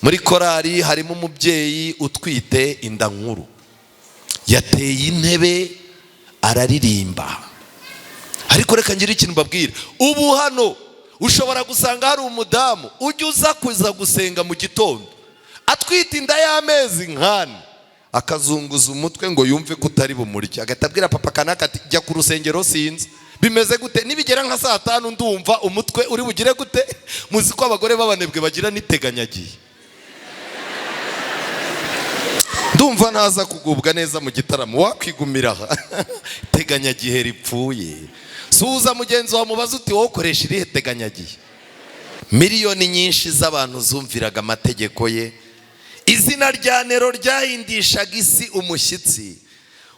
Muri korari harimo umubyeyi utwite inda nkuru, yateye intebe araririmba. Ariko reka ngire ikintu mbabwira, ubu hano ushobora gusanga hari umudamu ujya uza kuza gusenga mu gitondo atwite inda y'amezi nk'ane, akazunguza umutwe ngo yumve ko utari bumurye, agahita abwira papa kanaka ati jya ku rusengero sinzi bimeze gute, nibigera nka saa tanu ndumva umutwe uri bugire gute. Muzi ko abagore b'abanebwe bagira n'iteganyagihe, ndumva ntaza kugubwa neza mu gitaramo, wakwigumira aha teganyagihe ripfuye. Suhuza mugenzi wawe mubaze uti wowe ukoresha irihe teganyagihe? Miliyoni nyinshi z'abantu zumviraga amategeko ye. Izina rya Nero ryahindishaga isi umushyitsi.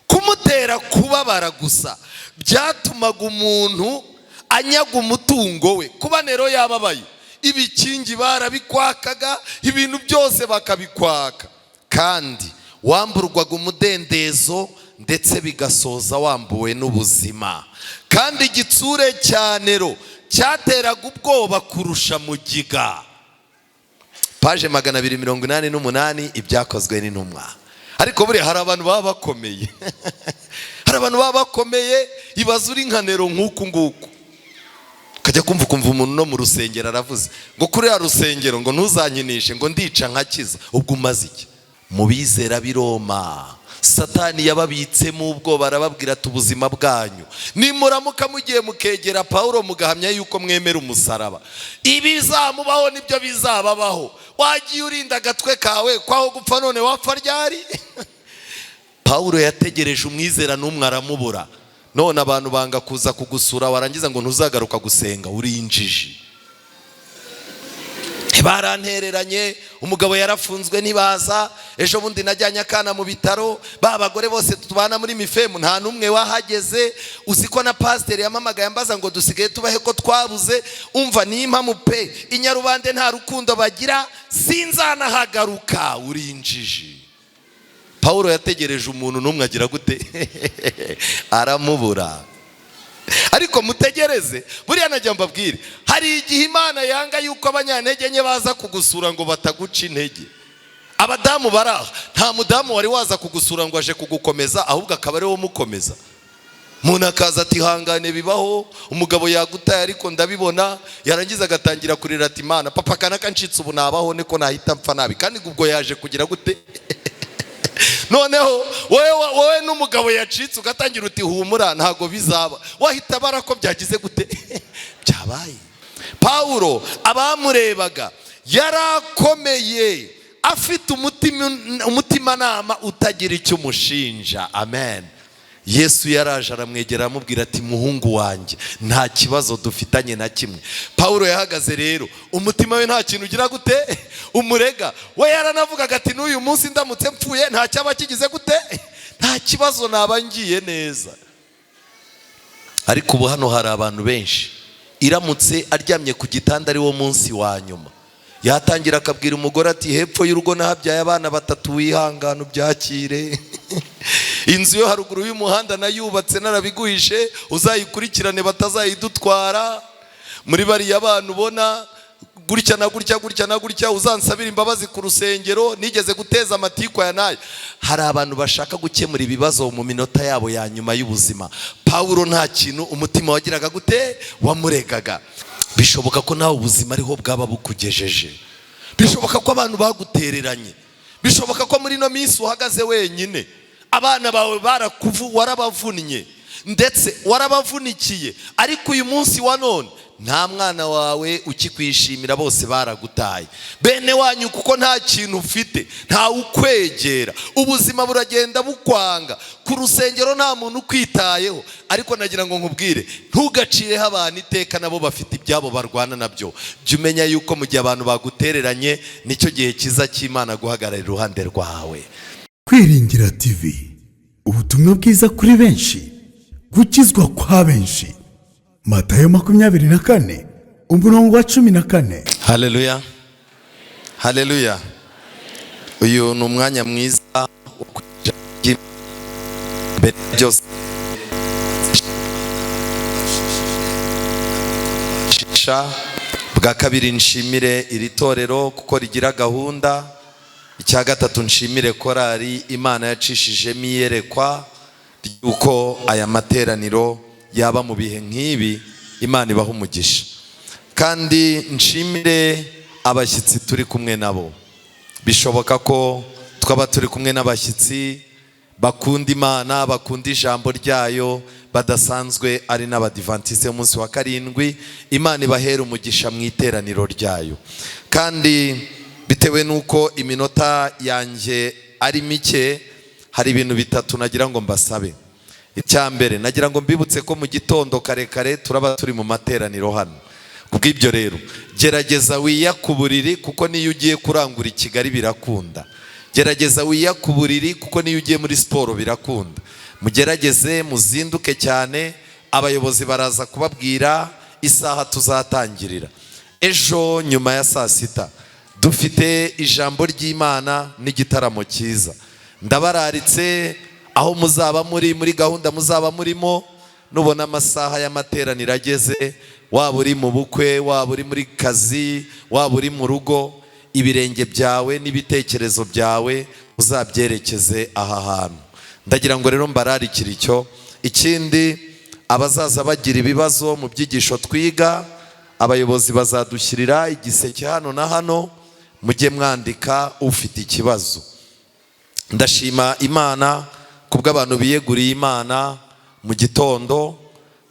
Kumutera kubabara gusa byatumaga umuntu anyaga umutungo we. Kuba Nero yababaye, ibikingi barabikwakaga, ibintu byose bakabikwaka, kandi wamburwaga umudendezo ndetse bigasoza wambuwe n'ubuzima. Kandi igitsure cya Nero cyateraga ubwoba kurusha mugiga. Paje 288, Ibyakozwe n'Intumwa. Ariko buriya hari abantu baba bakomeye, hari abantu baba bakomeye, ibaze uri nka Nero nk'uku nguku, ukajya kumva ukumva umuntu no mu rusengero aravuze ngo kuri ya rusengero ngo ntuzankinishe, ngo ndica nkakiza, ubwo umaze iki? Mu bizera b'i Roma, Satani yababitsemo ubwoba, arababwira ati ubuzima bwanyu nimuramuka mugiye mukegera Pawulo mugahamya yuko mwemera umusaraba, ibizamubaho nibyo bizababaho. Wagiye urinda agatwe kawe kwaho gupfa none wapfa ryari? Pawulo yategereje umwizera n'umwe aramubura. None abantu banga kuza kugusura, warangiza ngo ntuzagaruka gusenga, uri injiji. Barantereranye, umugabo yarafunzwe ntibaza, ejo bundi najyanye akana mu bitaro, ba bagore bose tubana muri mifemu nta n'umwe wahageze. Uzi ko na pasiteri yamamagaye ambaza ngo dusigaye tubahe ko twabuze. Umva nimpamu pe, inyarubande nta rukundo bagira, sinzanahagaruka, uri injiji. Pawulo yategereje umuntu n'umwe agira gute? Aramubura. Ariko mutegereze, buriya najya mbabwire, hari igihe Imana yanga yuko abanyantege nke baza kugusura ngo bataguca intege. Abadamu bari aha, nta mudamu wari waza kugusura ngo aje kugukomeza, ahubwo akaba ariwe umukomeza. Umuntu akaza ati hangane bibaho, umugabo yagutaye ariko ndabibona, yarangiza agatangira kurira ati Imana papa kanaka ncitse ubu nabaho niko nahita mpfa nabi, kandi ubwo yaje kugira gute? Noneho wowe n'umugabo yacitse ugatangira uti humura ntago bizaba, wahita bara ko byagize gute? Byabaye. Pawulo abamurebaga yarakomeye, afite umutimanama utagira icyo umushinja. Amen. Yesu yaraje aramwegera aramubwira ati muhungu wanjye nta kibazo dufitanye na kimwe. Pawulo yahagaze rero umutima we nta kintu ugira gute umurega, we yaranavugaga ati n'uyu munsi ndamutse mpfuye nta cyaba kigize gute, nta kibazo naba ngiye neza. Ariko ubu hano hari abantu benshi, iramutse aryamye ku gitanda ari wo munsi wa nyuma, yatangira akabwira umugore ati hepfo y'urugo nahabyaye abana batatu, wihangane ubyakire, inzu yo haruguru y'umuhanda nayubatse narabiguhishe, uzayikurikirane batazayidutwara, muri bariya bana ubona gutya na gutya gutya na gutya, uzansabira imbabazi ku rusengero nigeze guteza amatiku aya n'aya. Hari abantu bashaka gukemura ibibazo mu minota yabo ya nyuma y'ubuzima. Pawulo nta kintu umutima wagiraga gute wamuregaga. Bishoboka ko nawe ubuzima ariho bwaba bukugejeje, bishoboka ko abantu bagutereranye, bishoboka ko muri ino minsi uhagaze wenyine, abana bawe warabavunnye ndetse warabavunikiye, ariko uyu munsi wa none nta mwana wawe ukikwishimira, bose baragutaye, bene wanyu kuko nta kintu ufite, ntawe ukwegera, ubuzima buragenda bukwanga, ku rusengero nta muntu ukwitayeho. Ariko nagira ngo nkubwire, ntugacireho abantu iteka, nabo bafite ibyabo barwana nabyo. Jya umenya yuko mu gihe abantu bagutereranye nicyo gihe cyiza cy'Imana guhagarara iruhande rwawe. Kwiringira TV, ubutumwa bwiza kuri benshi, gukizwa kwa benshi. Matayo 24 umurongo wa 14. Haleluya, haleluya. Uyu ni umwanya mwiza wo kwiga mbere byose Bwa kabiri, nshimire iri torero kuko rigira gahunda. Icya gatatu, nshimire korali Imana yacishijemo iyerekwa ry'uko aya materaniro yaba mu bihe nk'ibi. Imana ibaha umugisha. Kandi nshimire abashyitsi turi kumwe nabo. Bishoboka ko twaba turi kumwe n'abashyitsi bakunda Imana, bakunda ijambo ryayo, badasanzwe ari n'Abadivantisite b'umunsi wa karindwi. Imana ibahera umugisha mu iteraniro ryayo. Kandi bitewe n'uko iminota yanjye ari mike, hari ibintu bitatu nagira ngo mbasabe. Icya mbere, nagira ngo mbibutse ko mu gitondo kare kare turaba turi mu materaniro hano. Kubw'ibyo rero, gerageza wiyake uburiri, kuko niyo ugiye kurangura i Kigali birakunda. Gerageza wiyake uburiri, kuko niyo ugiye muri siporo birakunda. Mugerageze muzinduke cyane. Abayobozi baraza kubabwira isaha tuzatangirira. Ejo nyuma ya saa sita dufite ijambo ry'Imana n'igitaramo cyiza. Ndabararitse aho muzaba muri gahunda muzaba murimo. Nubona amasaha y'amateraniro ageze, waba uri mu bukwe, waba uri muri kazi, waba uri mu rugo, ibirenge byawe n'ibitekerezo byawe uzabyerekeze aha hantu. Ndagira ngo rero mbararikire icyo. Ikindi, abazaza bagira ibibazo mu byigisho twiga, abayobozi bazadushyirira igiseke hano na hano, mujye mwandika ufite ikibazo. Ndashima Imana kubw'abantu biyeguriye Imana mu gitondo,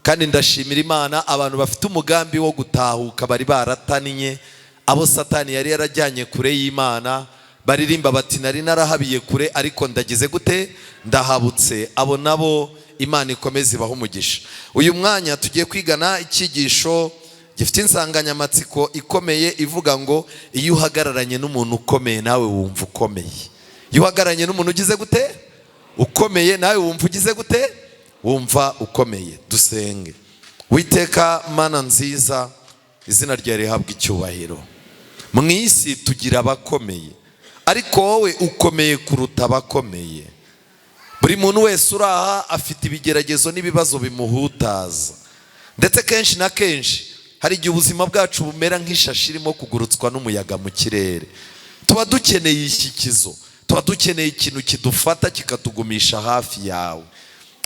kandi ndashimira Imana abantu bafite umugambi wo gutahuka bari baratannye, abo Satani yari yarajyanye kure y'Imana, baririmba bati: "Nari narahabiye kure, ariko ndagize gute? Ndahabutse." Abo nabo Imana ikomeze ibahe umugisha. Uyu mwanya tugiye kwigana icyigisho gifite insanganyamatsiko ikomeye ivuga ngo: "Iyo uhagararanye n'umuntu ukomeye, nawe wumva ukomeye." Iyo uhagararanye n'umuntu ugize gute? Ukomeye, nawe wumva ugize gute? Wumva ukomeye. Dusenge. Witeka Mana nziza, izina ryawe rihabwa icyubahiro. Mu isi tugira abakomeye, ariko wowe ukomeye kuruta abakomeye. Buri muntu wese uri aha afite ibigeragezo n'ibibazo bimuhutaza, ndetse kenshi na kenshi hari igihe ubuzima bwacu bumera nk'ishashi irimo kugurutswa n'umuyaga mu kirere. Tuba dukeneye ishyikizo, tuba dukeneye ikintu kidufata kikatugumisha hafi yawe.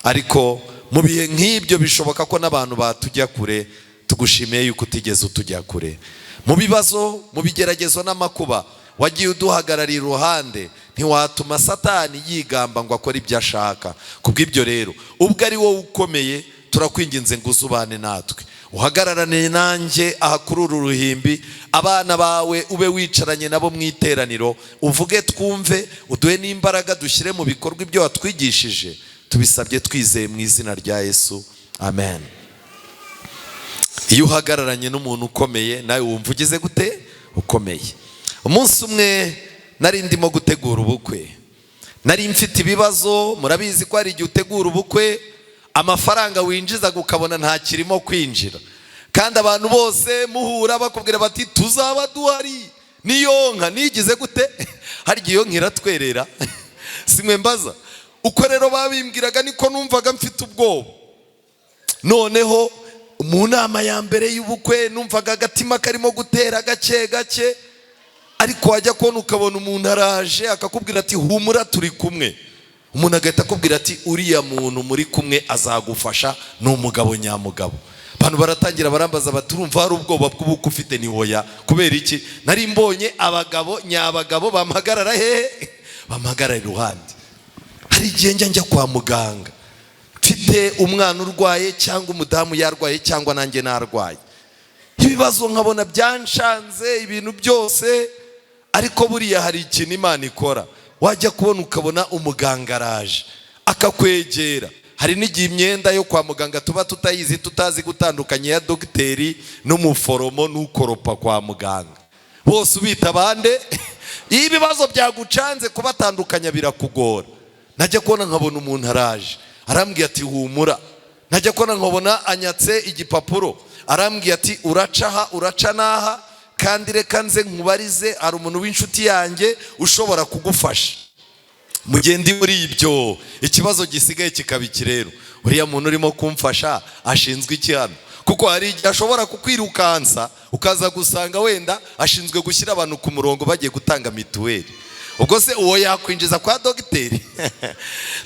Ariko mu bihe nk'ibyo bishoboka ko n'abantu batujya kure. Tugushimiye yuko utigeze utujya kure. Mu bibazo, mu bigeragezo n'amakuba, wagiye uduhagararira iruhande, ntiwatuma Satani yigamba ngo akore ibyo ashaka. Kubw'ibyo rero, ubwo ari wowe ukomeye, turakwinginze ngo uzubane natwe, uhagararane nanjye aha kuri uru ruhimbi, abana bawe ube wicaranye nabo mu iteraniro, uvuge twumve, uduhe n'imbaraga dushyire mu bikorwa ibyo watwigishije. Tubisabye twizeye mu izina rya Yesu, amen. Iyo uhagararanye n'umuntu ukomeye, nawe wumva ugize gute? Ukomeye. Umunsi umwe nari ndimo gutegura ubukwe, nari mfite ibibazo. Murabizi ko hari igihe utegura ubukwe, amafaranga winjizaga ukabona ntakirimo kwinjira, kandi abantu bose muhura bakubwira bati: "Tuzaba duhari." Niyo nka nigize gute? Hari igihe iyo nka iratwerera, simwe mbaza. Uko rero babimbwiraga niko numvaga mfite ubwoba. Noneho mu nama ya mbere y'ubukwe numvaga agatima karimo gutera gake gake, ariko wajya kubona ukabona umuntu araje akakubwira ati: "Humura, turi kumwe." Umuntu agahita akubwira ati: "Uriya muntu muri kumwe azagufasha, ni umugabo nyamugabo." Abantu baratangira barambaza bati: "Urumva hari ubwoba bw'ubukwe ufite?" Ni hoya. Kubera iki? Nari mbonye abagabo nyabagabo bampagarara hehe? Bampagarara iruhande. Hari igihe njya kwa muganga mfite umwana urwaye, cyangwa umudamu yarwaye, cyangwa nanjye narwaye, ibibazo nkabona byanshanze ibintu byose. Ariko buriya hari ikintu Imana ikora, wajya kubona ukabona umuganga araje akakwegera. Hari n'igihe imyenda yo kwa muganga tuba tutayizi, tutazi gutandukanya iya dogiteri n'umuforomo n'ukoropa kwa muganga. Bose ubita bande? Iyo ibibazo byagucanze, kubatandukanya birakugora. Najya kubona nkabona umuntu araje arambwiye ati: "Humura." Najya kubona nkabona anyatse igipapuro, arambwiye ati: "Uraca aha, uraca n'aha, kandi reka nze nkubarize, hari umuntu w'inshuti yanjye ushobora kugufasha." Mugende muri ibyo, ikibazo gisigaye kikaba iki rero: uriya muntu urimo kumfasha ashinzwe iki hano? Ko Kuko hari igihe ashobora kukwirukansa, ukaza gusanga wenda ashinzwe gushyira abantu ku murongo bagiye gutanga mituweli. Ubwo se uwo yakwinjiza kwa dogiteri?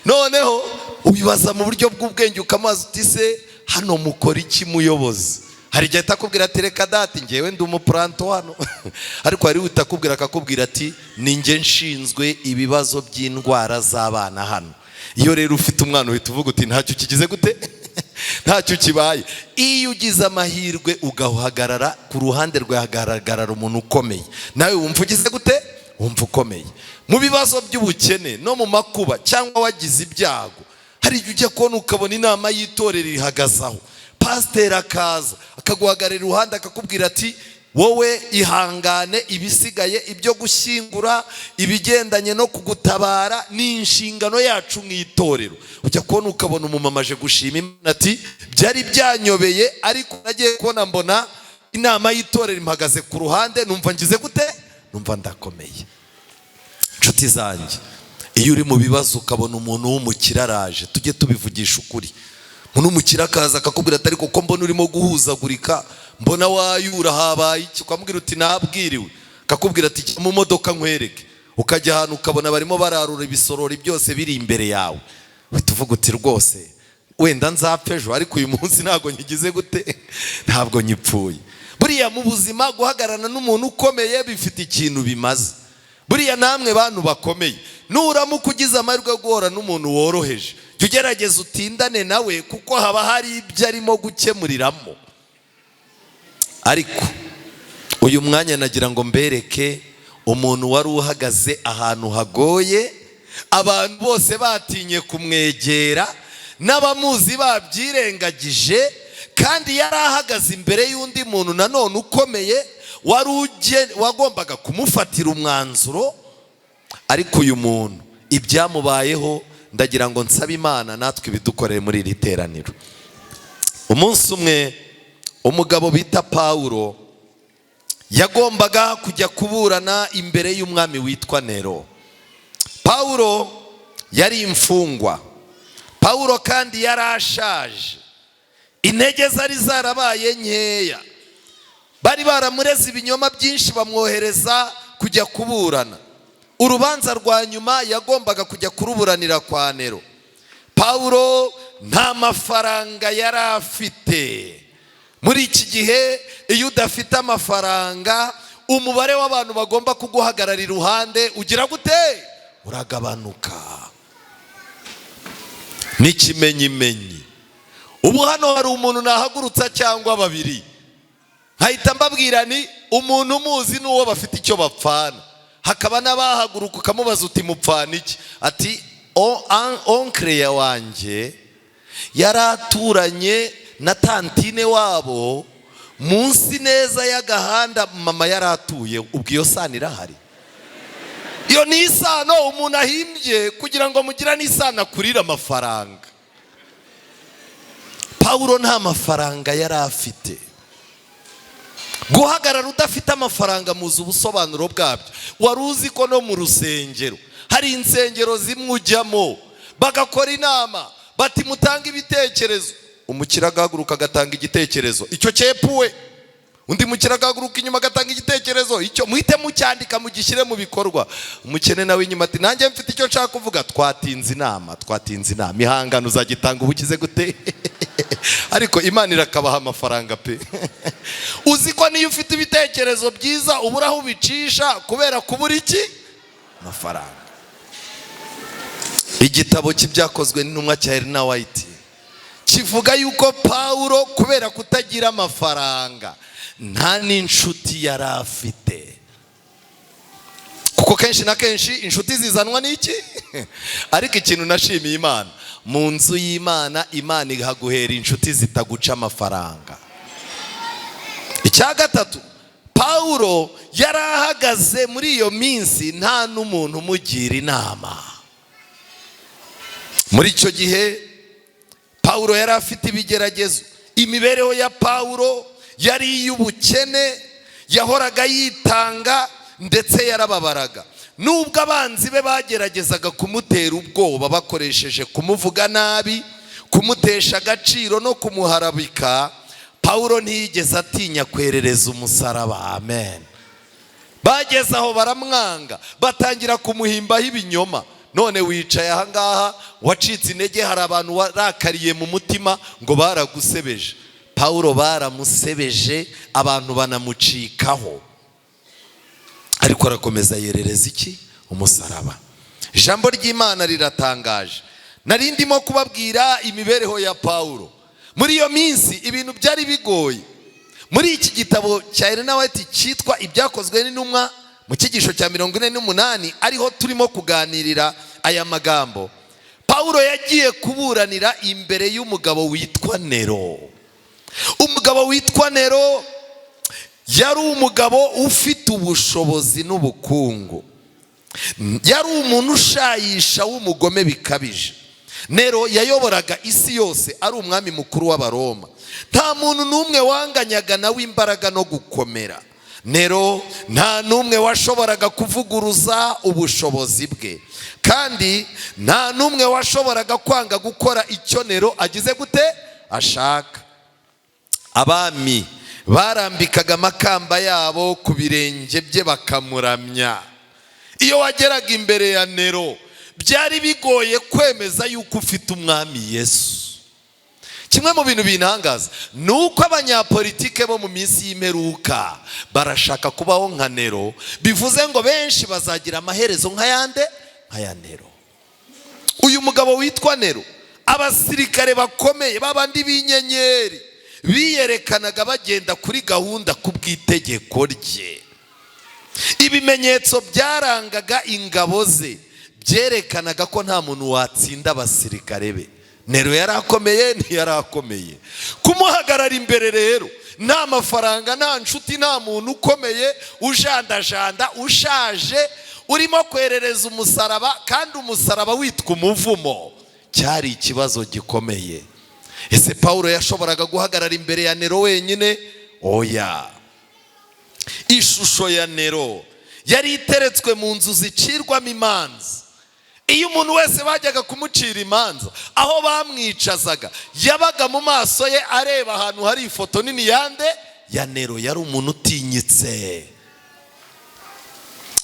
Noneho ubibaza mu buryo bw'ubwenge, ukamubaza uti: "Se hano mukora iki, muyobozi?" Hari igihe atakubwira ati: "Reka dati, ngewe ndi umupuranto hano." Ariko hari utakubwira, akakubwira ati: "Ni njye nshinzwe ibibazo by'indwara z'abana hano." Iyo rero ufite umwana, uhita uvuga uti: "Ntacyo kigize gute, ntacyo kibaye." Iyo ugize amahirwe ugahagarara ku ruhande rwawe, hagaragara umuntu ukomeye, nawe wumva ugize gute? Wumva ukomeye. Mu bibazo by'ubukene no mu makuba, cyangwa wagize ibyago, hari igihe ujya kubona ukabona inama y'itorero ihagaze aho, pasiteri akaza akaguhagarara iruhande, akakubwira ati: "Wowe ihangane, ibisigaye, ibyo gushyingura, ibigendanye no kugutabara, ni inshingano yacu mu itorero." Ujya kubona ukabona umumama aje gushima Imana ati: "Byari byanyobeye, ariko nagiye kubona mbona inama y'itorero impagaze ku ruhande, numva ngize gute? Numva ndakomeye." Inshuti zanjye, iyo uri mu bibazo ukabona umuntu w'umukire araje, tujye tubivugisha ukuri, umuntu w'umukire akaza akakubwira ati: "Ariko ko mbona urimo guhuzagurika, mbona wayura, habaye iki?" Ukamubwira uti: "Nabwiriwe." Akakubwira ati: "Jya mu modoka nkwereke." Ukajya ahantu ukabona barimo bararura ibisorori byose biri imbere yawe, uhita uvuga uti: "Rwose wenda nzapfa ejo, ariko uyu munsi ntabwo nyigize gute? Ntabwo nyipfuye." Buriya mu buzima, guhagararana n'umuntu ukomeye bifite ikintu bimaze. Buriya namwe bantu bakomeye, nuramuka ugize amahirwe yo guhura n'umuntu woroheje, jya ugerageza utindane nawe, kuko haba hari ibyo arimo gukemuriramo. Ariko uyu mwanya nagira ngo mbereke umuntu wari uhagaze ahantu hagoye, abantu bose batinye kumwegera, n'abamuzi babyirengagije, kandi yari ahagaze imbere y'undi muntu nanone ukomeye wari wagombaga kumufatira umwanzuro. Ariko uyu muntu ibyamubayeho, ndagira ngo nsabe Imana natwe ibidukorere muri iri teraniro. Umunsi umwe umugabo bita Pawulo yagombaga kujya kuburana imbere y'umwami witwa Nero. Pawulo yari imfungwa. Pawulo kandi yari ashaje, intege zari zarabaye nkeya. Bari baramureze ibinyoma byinshi, bamwohereza kujya kuburana. Urubanza rwa nyuma yagombaga kujya kuruburanira kwa Nero. Pawulo nta mafaranga yari afite. Muri iki gihe, iyo udafite amafaranga, umubare w'abantu bagomba kuguhagarara iruhande ugira gute? Uragabanuka. N'ikimenyimenyi, ubu hano hari umuntu nahagurutsa cyangwa babiri, nkahita mbabwira ni umuntu umuzi n'uwo bafite icyo bapfana. Hakaba n'abahaguruka, ukamubaza uti: "Mupfana iki?" Ati: "Oncle wanjye yari aturanye na tantine wabo munsi neza y'agahanda mama yari atuye." Ubwo iyo sano irahari. Iyo ni isano umuntu ahimbye kugira ngo mugirane isano, akurire amafaranga. Pawulo nta mafaranga yari afite. Guhagarara udafite amafaranga, muzi ubusobanuro bwabyo. Wari uzi ko no mu rusengero hari insengero zimwe ujyamo bagakora inama bati: "Mutange ibitekerezo"? Umukire agahaguruka agatanga igitekerezo, icyo cyepuwe. Undi mukire agahaguruka inyuma agatanga igitekerezo, icyo muhite mucyandika, mugishyire mu bikorwa. Umukene nawe inyuma ati: "Nanjye mfite icyo nshaka kuvuga." "Twatinze inama, twatinze inama, ihangane, uzagitanga uba ukize gute." Ariko Imana irakabaha amafaranga pe. Uzi ko niyo ufite ibitekerezo byiza ubura aho ubicisha kubera kubura iki? Amafaranga. Igitabo cy'Ibyakozwe n'Intumwa cya Elena White kivuga yuko Pawulo, kubera kutagira amafaranga, nta n'inshuti yari afite, kuko kenshi na kenshi inshuti zizanwa n'iki? Ariko ikintu nashimiye Imana, mu nzu y'Imana, Imana ihaguhera inshuti zitaguca amafaranga. Icya gatatu, Pawulo yari ahagaze muri iyo minsi nta n'umuntu umugira inama. Muri icyo gihe Pawulo yari afite ibigeragezo. Imibereho ya Pawulo yari iy'ubukene, yahoraga yitanga, ndetse yarababaraga. Nubwo abanzi be bageragezaga kumutera ubwoba bakoresheje kumuvuga nabi, kumutesha agaciro no kumuharabika, Pawulo ntiyigeze atinya kwerereza umusaraba. Amen. Bageze aho baramwanga, batangira kumuhimbaho ibinyoma. None wicaye ahangaha wacitse intege, hari abantu warakariye mu mutima ngo baragusebeje. Pawulo baramusebeje, abantu banamucikaho, ariko arakomeza yerereza iki? Umusaraba. Ijambo ry'Imana riratangaje. Nari ndimo kubabwira imibereho ya Pawulo muri iyo minsi, ibintu byari bigoye. Muri iki gitabo cya Elena White cyitwa Ibyakozwe n'Intumwa, mu cyigisho cya 48 ariho turimo kuganirira aya magambo, Pawulo yagiye kuburanira imbere y'umugabo witwa Nero. Umugabo witwa Nero yari umugabo ufite ubushobozi n'ubukungu, yari umuntu ushayisha w'umugome bikabije. Nero yayoboraga isi yose ari umwami mukuru w'Abaroma. Nta muntu n'umwe wanganyaga nawe imbaraga no gukomera. Nero nta n'umwe washoboraga kuvuguruza ubushobozi bwe, kandi nta n'umwe washoboraga kwanga gukora icyo Nero agize gute ashaka. Abami barambikaga amakamba yabo ku birenge bye bakamuramya. Iyo wageraga imbere ya Nero byari bigoye kwemeza yuko ufite umwami Yesu. Kimwe mu bintu bintangaza ni uko abanyapolitike bo mu minsi y'imperuka barashaka kubaho nka Nero, bivuze ngo benshi bazagira amaherezo nk'ayande, nk'aya Nero. Uyu mugabo witwa Nero, abasirikare bakomeye babandi b'inyenyeri biyerekanaga bagenda kuri gahunda ku bw'itegeko rye. Ibimenyetso byarangaga ingabo ze byerekanaga ko nta muntu watsinda abasirikare be. Nero yarakomeye, ntiyarakomeye. Kumuhagarara imbere rero, nta mafaranga, nta nshuti, nta muntu ukomeye, ujandajanda, ushaje, urimo kwerereza umusaraba, kandi umusaraba witwa umuvumo, cyari ikibazo gikomeye. Ese Pawulo yashoboraga guhagarara imbere ya Nero wenyine? Oya. Ishusho ya Nero yari iteretswe mu nzu zicirwamo imanza. Iyo umuntu wese bajyaga kumucira imanza, aho bamwicazaga yabaga mu maso ye areba ahantu hari ifoto nini yande ya Nero. Yari umuntu utinyitse.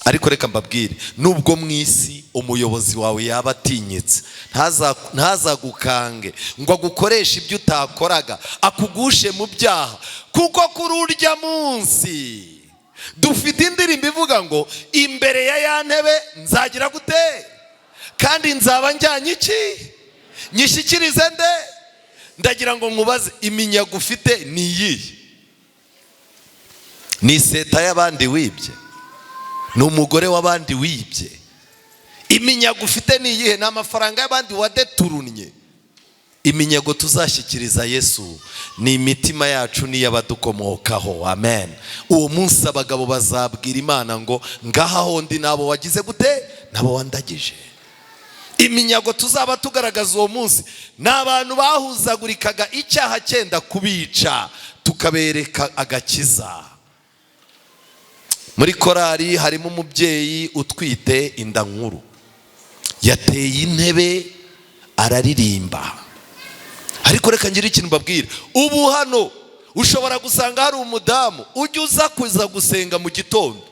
Ariko reka mbabwire, nubwo mu isi umuyobozi wawe yaba atinyitse, ntazagukange ngo agukoreshe ibyo utakoraga, akugushe mu byaha, kuko kuri urya munsi dufite indirimbo ivuga ngo imbere ya ya ntebe nzagira gute, kandi nzaba njyanye iki, nyishyikirize nde? Ndagira ngo nkubaze, iminyago ufite ni iyihe? Ni iseta y'abandi wibye? Ni umugore w'abandi wibye? Iminyago ufite ni iyihe? Ni amafaranga y'abandi wadeturunnye? Iminyago tuzashyikiriza Yesu ni imitima yacu n'iy'abadukomokaho. Amen. Uwo munsi abagabo bazabwira Imana ngo ngaha hondi nabo wagize gute, nabo wandagije. Iminyago tuzaba tugaragaza uwo munsi ni abantu bahuzagurikaga icyaha cyenda kubica, tukabereka agakiza. Muri korali harimo umubyeyi utwite inda nkuru, yateye intebe araririmba. Ariko reka ngire ikintu mbabwira, ubu hano ushobora gusanga hari umudamu ujya uza kuza gusenga mu gitondo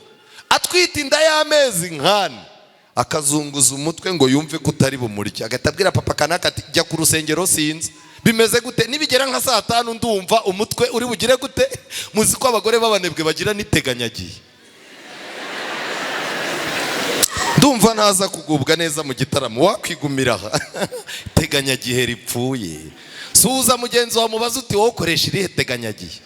atwite inda y'amezi nk'ane, akazunguza umutwe ngo yumve ko utari bumurye, agahita abwira papa kanaka ati jya ku rusengero sinzi bimeze gute, nibigera nka saa tanu ndumva umutwe uri bugire gute. Muzi ko abagore b'abanebwe bagira n'iteganyagihe. Ndumva ntaza kugubwa neza mu gitaramo, wakwigumira aha. Teganyagihe ripfuye. Suhuza mugenzi wawe mubaze uti wowe ukoresha irihe teganyagihe?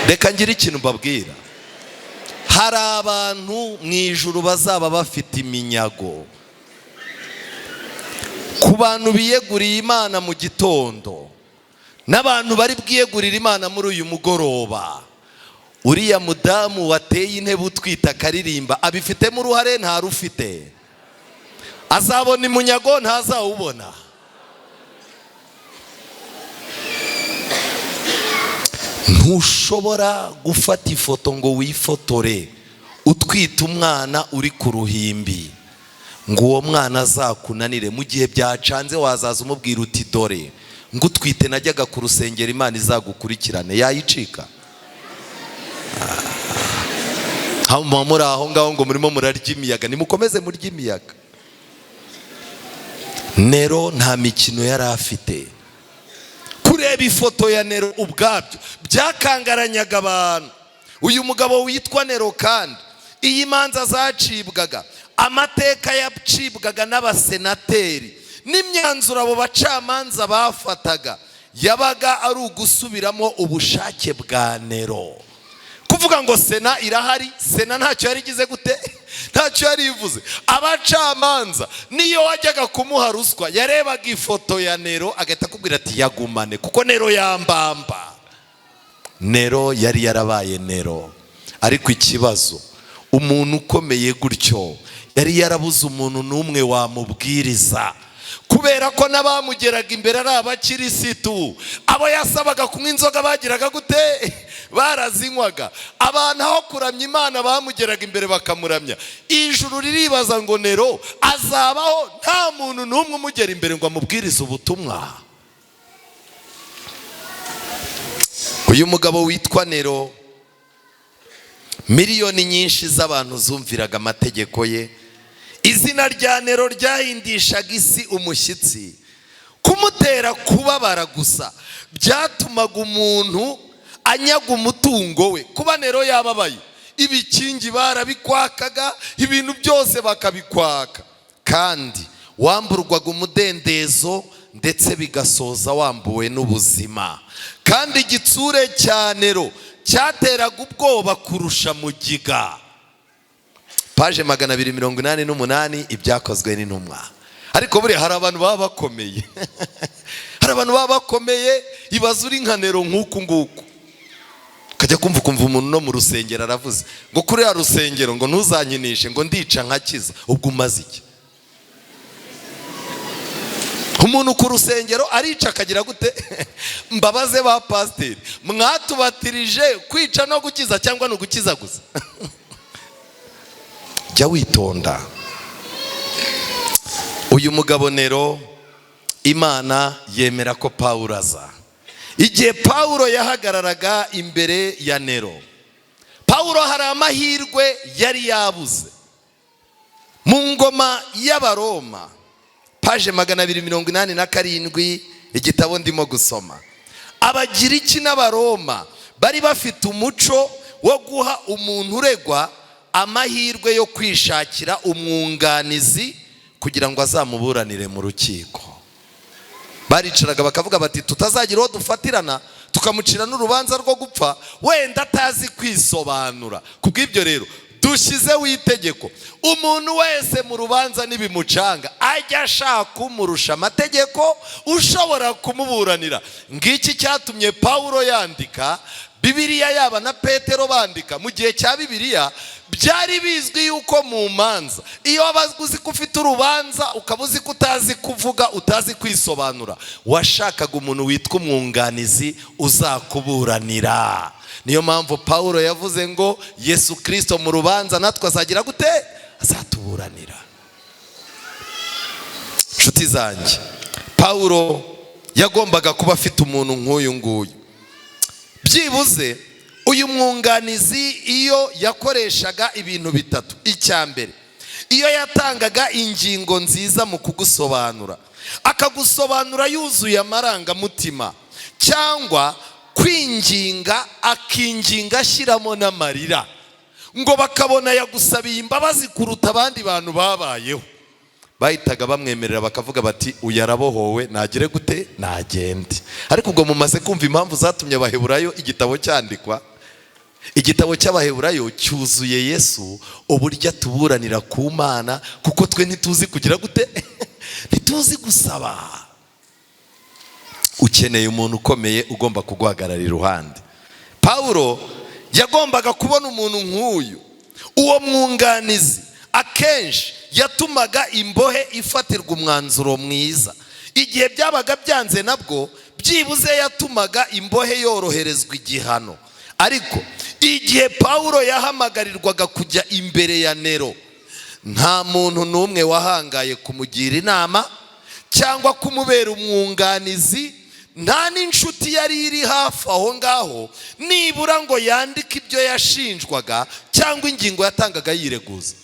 Reka ngire ikintu mbabwira, hari abantu mu ijuru bazaba bafite iminyago. Ku bantu biyeguriye Imana mu gitondo n'abantu bari bwiyegurira Imana muri uyu mugoroba, uriya mudamu wateye intebe utwita akaririmba abifitemo uruhare? Ntarufite. Azabona imunyago? Ntazawubona. Ntushobora gufata ifoto ngo wifotore utwite umwana uri ku ruhimbi Ngo uwo mwana azakunanire mu gihe byacanze, wazaza umubwira uti: "Dore ngutwite najyaga ku rusengero, Imana izagukurikirane." Yayicika hano muri aho ngaho ngo murimo murarya imiyaga. Nimukomeze murya imiyaga. Nero nta mikino yari afite. Kureba ifoto ya Nero ubwabyo byakangaranyaga abantu. Uyu mugabo witwa Nero kandi, iyi manza zacibwaga, amateka yacibwaga n'abasenateri n'imyanzuro abo bacamanza bafataga yabaga ari ugusubiramo ubushake bwa Nero. Kuvuga ngo sena irahari, sena ntacyo yari igize gute? Ntacyo yari ivuze. Abacamanza niyo wajyaga kumuha ruswa, yarebaga ifoto ya Nero agahita akubwira ati: "Yagumane, kuko Nero yambamba." Nero yari yarabaye Nero. Ariko ikibazo, umuntu ukomeye gutyo yari yarabuze umuntu n'umwe wamubwiriza, kubera ko n'abamugeraga imbere ari abakirisitu. Abo yasabaga kunywa inzoga bagiraga gute? Barazinywaga. Abantu aho kuramya Imana bamugeraga imbere bakamuramya. Ijuru riribaza ngo: "Nero azabaho nta muntu n'umwe umugera imbere ngo amubwirize ubutumwa?" Uyu mugabo witwa Nero, miliyoni nyinshi z'abantu zumviraga amategeko ye. Izina rya Nero ryahindishaga isi umushyitsi. Kumutera kubabara gusa byatumaga umuntu anyaga umutungo we. Kuba Nero yababaye, ibikingi barabikwakaga, ibintu byose bakabikwaka, kandi wamburwaga umudendezo, ndetse bigasoza wambuwe n'ubuzima. Kandi igitsure cya Nero cyateraga ubwoba kurusha mugiga. Page 288, Ibyakozwe n'Intumwa. Ariko buriya hari abantu baba bakomeye, hari abantu baba bakomeye. Ibaze uri nka Nero nk'uku nguku, ukajya kumva ukumva umuntu no mu rusengero aravuze ngo: "Kuri ya rusengero ngo ntuzankinishe, ngo ndica nkakiza." Ubwo umaze iki? Umuntu ku rusengero arica akagira gute? Mbabaze ba pasiteri, mwatubatirije kwica no gukiza cyangwa ni ugukiza gusa? Jya witonda. Uyu mugabo Nero, Imana yemera ko Pawulo aza. Igihe Pawulo yahagararaga imbere ya Nero, Pawulo hari amahirwe yari yabuze. Mu ngoma y'Abaroma, page 287, igitabo ndimo gusoma, Abagiriki n'Abaroma bari bafite umuco wo guha umuntu uregwa amahirwe yo kwishakira umwunganizi kugira ngo azamuburanire mu rukiko. Baricaraga bakavuga bati: "Tutazagira uwo dufatirana tukamucira n'urubanza rwo gupfa, wenda atazi kwisobanura. Ku bw'ibyo rero dushyizeho itegeko: umuntu wese mu rubanza nibimucanga, ajya ashaka umurusha amategeko ushobora kumuburanira." Ngiki cyatumye Pawulo yandika Bibiliya, yaba na Petero bandika mu gihe cya Bibiliya. Byari bizwi yuko mu manza, iyo waba uzi ko ufite urubanza, ukaba uzi ko utazi kuvuga, utazi kwisobanura, washakaga umuntu witwa umwunganizi uzakuburanira. Niyo mpamvu Pawulo yavuze ngo Yesu Kirisito mu rubanza natwe azagira gute? Azatuburanira. Inshuti zanjye, Pawulo yagombaga kuba afite umuntu nk'uyu nguyu byibuze. Uyu mwunganizi iyo yakoreshaga ibintu bitatu: icya mbere, iyo yatangaga ingingo nziza mu kugusobanura, akagusobanura yuzuye amarangamutima cyangwa kwinginga, akinginga ashyiramo n'amarira, ngo bakabona yagusabiye imbabazi kuruta abandi bantu babayeho, bahitaga bamwemerera, bakavuga bati: "Uyu arabohowe, nagire gute? Nagende." Ariko ubwo mumaze kumva impamvu zatumye Abaheburayo igitabo cyandikwa. Igitabo cy'Abaheburayo cyuzuye Yesu, uburyo atuburanira ku Mana, kuko twe ntituzi kugira gute? Ntituzi gusaba. Ukeneye umuntu ukomeye ugomba kuguhagarara iruhande. Pawulo yagombaga kubona umuntu nk'uyu. Uwo mwunganizi akenshi yatumaga imbohe ifatirwa umwanzuro mwiza. Igihe byabaga byanze nabwo, byibuze yatumaga imbohe yoroherezwa igihano. Ariko igihe Pawulo yahamagarirwaga kujya imbere ya Nero, Nta muntu n'umwe wahangaye kumugira inama cyangwa kumubera umwunganizi. Nta n'inshuti yari iri hafi aho ngaho nibura ngo yandike ibyo yashinjwaga cyangwa ingingo yatangaga yireguza.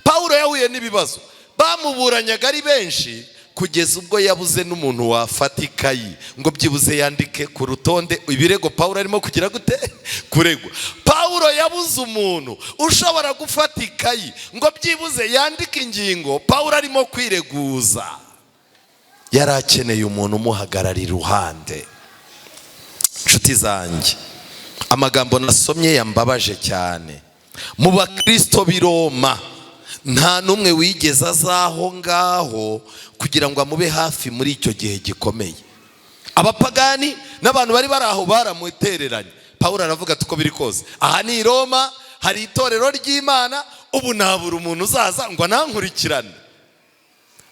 Pawulo yahuye n'ibibazo, bamuburanyaga ari benshi, kugeza ubwo yabuze n'umuntu wafata ikayi ngo byibuze yandike ku rutonde ibirego Pawulo arimo kugira gute? Kuregwa. Pawulo yabuze umuntu ushobora gufata ikayi ngo byibuze yandike ingingo Pawulo arimo kwireguza. Yari akeneye umuntu umuhagarara iruhande. Inshuti zanjye, amagambo nasomye yambabaje cyane. Mu Bakristo b'i Roma nta n'umwe wigeze aza aho ngaho kugira ngo amube hafi muri icyo gihe gikomeye. Abapagani n'abantu bari bari aho baramutereranye. Pawulo aravuga ati: "Uko biri kose, aha ni i Roma, hari itorero ry'Imana, ubu nabura umuntu uzaza ngo anankurikirane?"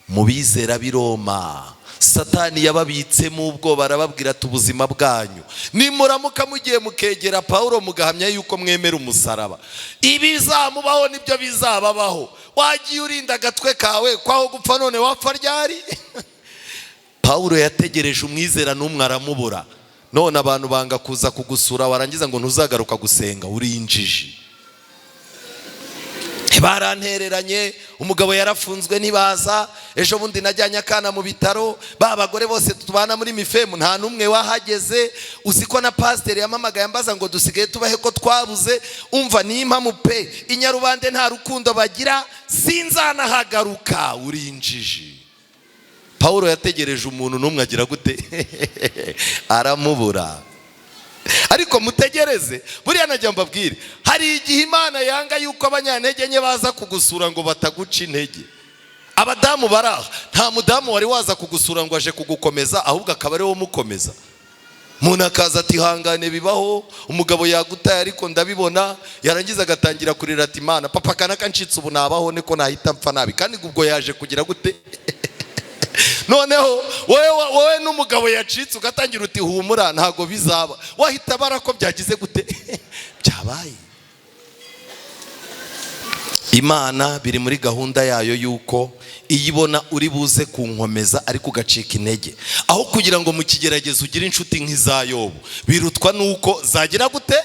Mu bizera b'i Roma, Satani yababitsemo ubwoba, arababwira ati: "Ubuzima bwanyu, nimuramuka mugiye mukegera Pawulo, mugahamya yuko mwemera umusaraba, ibizamubaho nibyo bizababaho. Wagiye urinda agatwe kawe, kwaho gupfa none wapfa ryari?" Pawulo yategereje umwizera n'umwe aramubura. None abantu banga kuza kugusura, warangiza ngo ntuzagaruka gusenga, uri injiji. Barantereranye, umugabo yarafunzwe ntibaza, ejo bundi najyanye akana mu bitaro, ba bagore bose tubana muri mifemu nta n'umwe wahageze. Uzi ko na pasiteri yamamagaye ambaza ngo dusigaye tubahe ko twabuze? Umva, ni impamo pe, inyarubande nta rukundo bagira, sinzanahagaruka. Uri injiji. Pawulo yategereje umuntu n'umwe, agira gute? Aramubura. Ariko mutegereze, buriya najya mbabwire, hari igihe Imana yanga yuko abanyantege nke baza kugusura ngo bataguca intege. Abadamu bari aha, nta mudamu wari waza kugusura ngo aje kugukomeza, ahubwo akaba ari we umukomeza? Umuntu akaza ati: "Hangane, bibaho, umugabo yagutaye ariko ndabibona." Yarangiza agatangira kurira ati: "Imana, papa kanaka ncitse, ubu nabaho niko nahita mpfa nabi." Kandi ubwo yaje kugira gute? Noneho wowe n'umugabo yacitse ugatangira uti: "Humura, ntabwo bizaba." Wahita abara ko byagize gute? Byabaye. Imana biri muri gahunda yayo yuko iyo ibona uri buze kunkomeza ariko ugacika intege, aho kugira ngo mu kigeragezo ugire inshuti nk'iza Yobu, birutwa nuko zagira gute?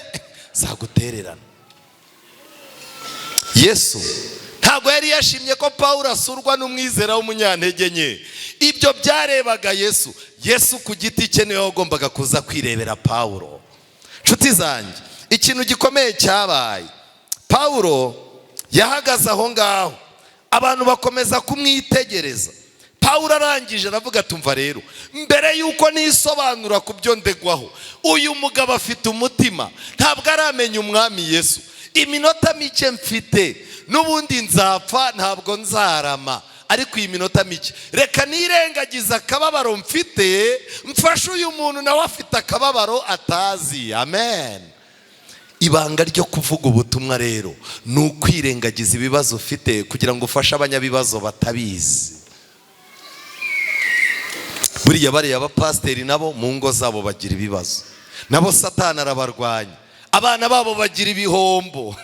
Zagutererana. Yesu ntabwo yari yashimye ko Pawulo asurwa n'umwizera w'umunyantege nke. Ibyo byarebaga Yesu. Yesu ku giti cye niwe wagombaga kuza kwirebera Pawulo. Nshuti zanjye, ikintu gikomeye cyabaye, Pawulo yahagaze aho ngaho, abantu bakomeza kumwitegereza. Pawulo arangije aravuga: "Tumva rero, mbere y'uko nisobanura ku byo ndegwaho, uyu mugabo afite umutima, ntabwo aramenya Umwami Yesu. Iminota mike mfite, n'ubundi nzapfa, ntabwo nzarama, ariko iyi minota mike reka nirengagize akababaro mfite, mfashe uyu muntu, nawe afite akababaro atazi." Amen. Ibanga ryo kuvuga ubutumwa rero ni ukwirengagiza ibibazo ufite kugira ngo ufashe abanyabibazo batabizi. Buriya bariya abapasiteri nabo mu ngo zabo bagira ibibazo, nabo Satani arabarwanya, abana babo bagira ibihombo,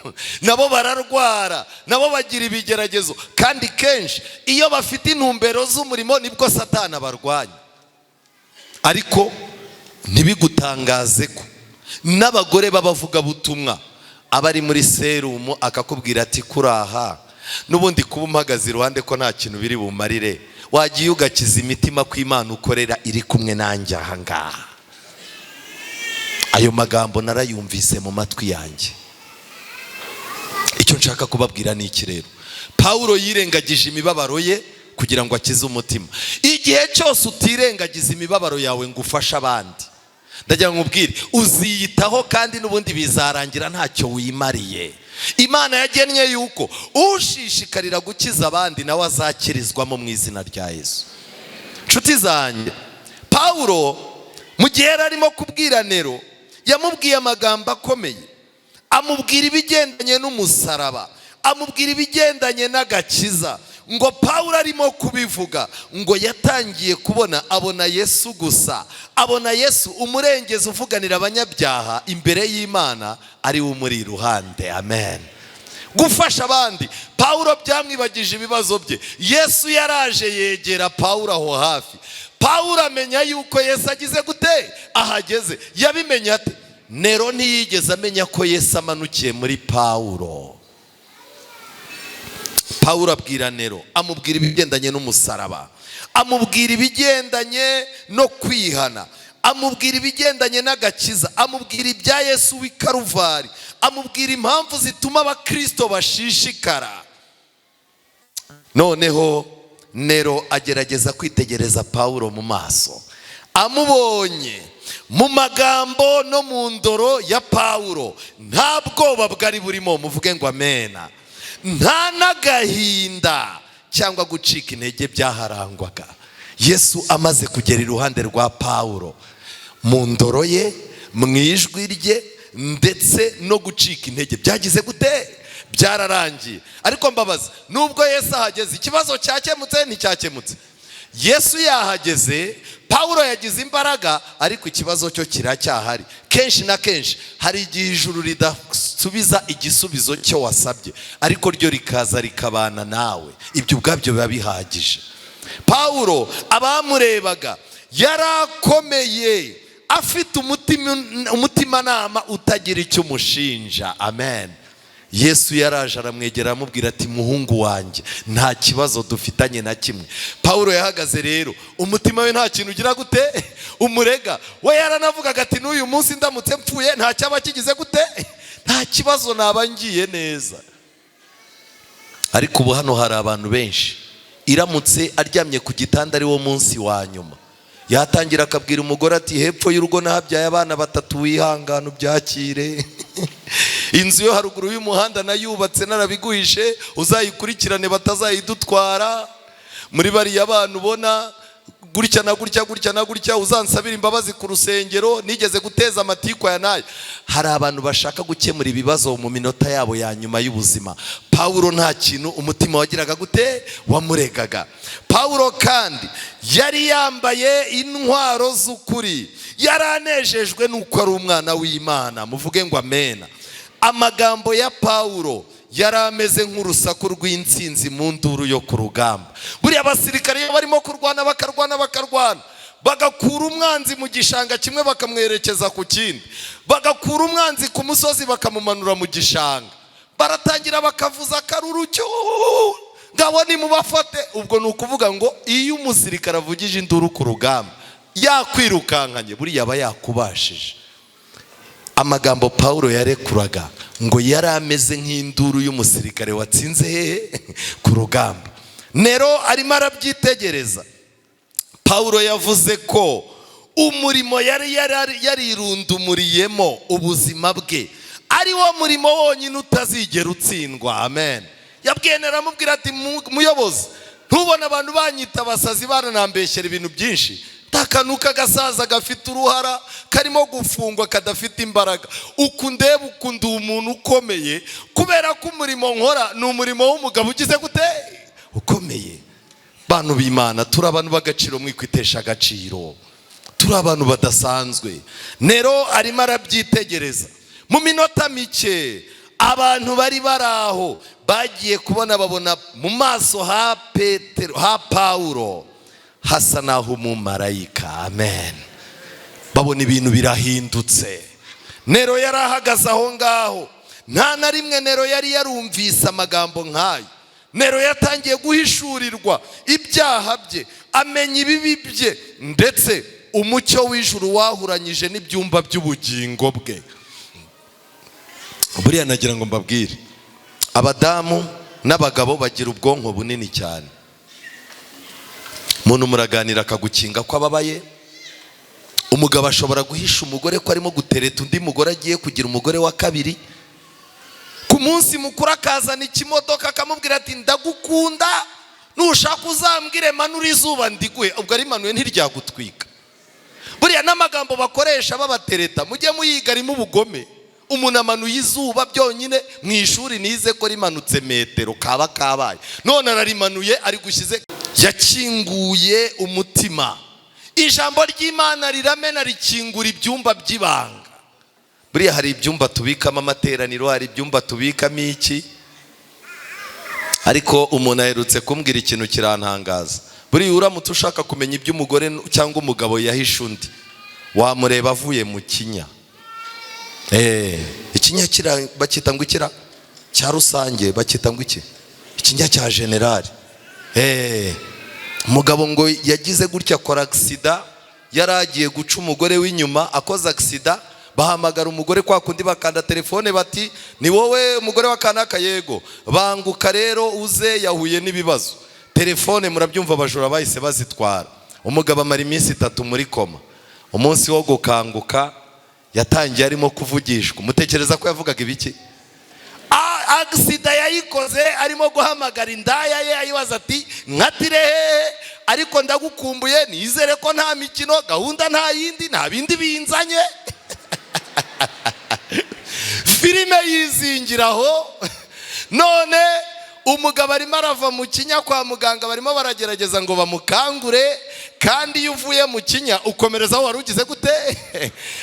nabo bararwara, nabo bagira ibigeragezo. Kandi kenshi iyo bafite intumbero z'umurimo nibwo Satani abarwanya. Ariko ntibigutangaze ko n'abagore b'abavugabutumwa aba ari muri serumu, akakubwira ati: "Kuraha n'ubundi kuba umpagaze iruhande ko nta kintu biri bumarire, wagiye ugakiza imitima ko Imana ukorera iri kumwe nanjye aha ngaha." Ayo magambo narayumvise mu matwi yanjye. Icyo nshaka kubabwira ni iki rero? Pawulo yirengagije imibabaro ye kugira ngo akize umutima. Igihe cyose utirengagiza imibabaro yawe ngo ufashe abandi, ndagira ngo nkubwire, uziyitaho kandi n'ubundi bizarangira ntacyo wimariye. Imana yagennye yuko ushishikarira gukiza abandi nawe azakirizwamo mu izina rya Yesu. Nshuti zanjye, Pawulo mu gihe yari arimo kubwira Nero, yamubwiye amagambo akomeye, amubwira ibigendanye n'umusaraba, amubwira ibigendanye n'agakiza. Ngo Pawulo arimo kubivuga, ngo yatangiye kubona, abona Yesu gusa, abona Yesu umurengezi uvuganira abanyabyaha imbere y'Imana, ari we umuri iruhande. Amen. Gufasha abandi, Pawulo byamwibagije ibibazo bye. Yesu yaraje yegera Pawulo aho hafi. Pawulo amenya yuko Yesu agize gute? Ahageze. Yabimenye ate? Nero ntiyigeze amenya ko Yesu amanukiye muri Pawulo. Pawulo abwira Nero, amubwira ibigendanye n'umusaraba, amubwira ibigendanye no kwihana, amubwira ibigendanye n'agakiza, amubwira ibya Yesu w'i Karuvari, amubwira impamvu zituma abakristo bashishikara. Noneho Nero agerageza kwitegereza Pawulo mu maso, amubonye mu magambo no mu ndoro ya Pawulo nta bwoba bwari burimo, muvuge ngo amena. Nta n'agahinda cyangwa gucika intege byaharangwaga. Yesu amaze kugera iruhande rwa Pawulo, mu ndoro ye, mu ijwi rye, ndetse no gucika intege byagize gute? Byararangiye. Ariko mbabaza, nubwo Yesu ahageze, ikibazo cyakemutse? Nticyakemutse. Yesu yahageze, Pawulo yagize imbaraga, ariko ikibazo cyo kiracyahari. Kenshi na kenshi hari igihe ijuru ridasubiza igisubizo cyo wasabye, ariko ryo rikaza rikabana nawe. Ibyo ubwabyo biba bihagije. Pawulo abamurebaga yarakomeye, afite umutimanama utagira icyo umushinja. Amen. Yesu yaraje aramwegera, aramubwira ati: "Muhungu wanjye, nta kibazo dufitanye na kimwe." Pawulo yahagaze rero, umutima we nta kintu ugira gute? Umurega. We yaranavugaga ati: "N'uyu munsi ndamutse mpfuye nta cyaba kigize gute? Nta kibazo, naba ngiye neza." Ariko ubu hano hari abantu benshi, iramutse aryamye ku gitanda ari wo munsi wa nyuma, yatangira akabwira umugore ati: "Hepfo y'urugo nahabyaye abana batatu, wihangane ubyakire. Inzu yo haruguru y'umuhanda nayubatse narabiguhishe, uzayikurikirane batazayidutwara. Muri bariya bana ubona gutya na gutya, gutya na gutya, uzansabira imbabazi ku rusengero nigeze guteza amatiku aya n'aya." Hari abantu bashaka gukemura ibibazo mu minota yabo ya nyuma y'ubuzima. Pawulo nta kintu umutima wagiraga gute? Wamuregaga. Pawulo kandi yari yambaye intwaro z'ukuri, yari anejejwe n'uko ari umwana w'Imana. Muvuge ngo amena. Amagambo ya Pawulo yari ameze nk'urusaku rw'intsinzi mu nduru yo ku rugamba. Buriya abasirikare iyo barimo kurwana, bakarwana, bakarwana, bagakura umwanzi mu gishanga kimwe bakamwerekeza ku kindi, bagakura umwanzi ku musozi bakamumanura mu gishanga, baratangira bakavuza akaruru cyo ngabo nimubafate. Ubwo ni ukuvuga ngo iyo umusirikare avugije induru ku rugamba yakwirukankanye, buriya aba yakubashije. Amagambo Pawulo yarekuraga ngo yari ameze nk'induru y'umusirikare watsinze hehe? Ku rugamba. Nero arimo arabyitegereza. Pawulo yavuze ko umurimo yari yarirundumuriyemo ubuzima bwe ari wo murimo wonyine utazigera utsindwa. Amen. Yabwiye Nero, aramubwira ati: "Muyobozi, ntubone abantu banyita abasazi, baranambeshyera ibintu byinshi? Akantu k'agasaza gafite uruhara, karimo gufungwa, kadafite imbaraga. Uku ndeba uku, ndi umuntu ukomeye kubera ko umurimo nkora ni umurimo w'umugabo ugize gute? Ukomeye." Bantu b'Imana, turi abantu b'agaciro, mwikwitesha agaciro. Turi abantu badasanzwe. Nero arimo arabyitegereza. Mu minota mike abantu bari bari aho bagiye kubona, babona mu maso ha Petero, ha Pawulo, hasa naho umumarayika. Amen. Babona ibintu birahindutse. Nero yari ahagaze aho ngaho. Nta na rimwe Nero yari yarumvise amagambo nk'ayo. Nero yatangiye guhishurirwa ibyaha bye, amenya ibibi bye, ndetse umucyo w'ijuru wahuranyije n'ibyumba by'ubugingo bwe. Buriya nagira ngo mbabwire, abadamu n'abagabo bagira ubwonko bunini cyane. Umuntu muraganira akagukinga ko ababaye. Umugabo ashobora guhisha umugore ko arimo gutereta undi mugore, agiye kugira umugore wa kabiri. Ku munsi mukuru akazana ikimodoka, akamubwira ati: "Ndagukunda, nushaka uzambwire manura izuba ndiguhe." Ubwo arimanuye ntiryagutwika? Buriya n'amagambo bakoresha babatereta mujye muyiga, arimo ubugome. Umuntu amanuye izuba byonyine, mu ishuri nize ko rimanutse metero kaba kabaye, none ararimanuye ari gushyize. Yakinguye umutima, ijambo ry'Imana riramena, rikingura ibyumba by'ibanga. Buriya hari ibyumba tubikamo amateraniro, hari ibyumba tubikamo iki. Ariko umuntu aherutse kumbwira ikintu kirantangaza. Buriya uramutse ushaka kumenya iby'umugore cyangwa umugabo yahishe undi, wamureba avuye mu kinya. Ikinya bakita ngo ikira cya rusange, bakita ngo iki? Ikinya cya generali. Umugabo ngo yagize gutya akora accident, yari agiye guca umugore w'inyuma, akoze accident bahamagara umugore kwa kundi bakanda telefone bati: "Ni wowe umugore wa kanaka?" "Yego." "Banguka rero uze, yahuye n'ibibazo." Telefone murabyumva, abajura bahise bazitwara. Umugabo amara iminsi 3 muri coma. Umunsi wo gukanguka yatangiye arimo kuvugishwa. Mutekereza ko yavugaga ibiki? Accident yayikoze arimo guhamagara indaya ye, ayibaza ati: "Nkatire hehe? Ariko ndagukumbuye, nizere ko nta mikino, gahunda nta yindi, nta bindi binzanye." Filime yizingiraho. None umugabo arimo arava mu kinya kwa muganga, barimo baragerageza ngo bamukangure. Kandi iyo uvuye mu kinya ukomereza aho wari ugize gute.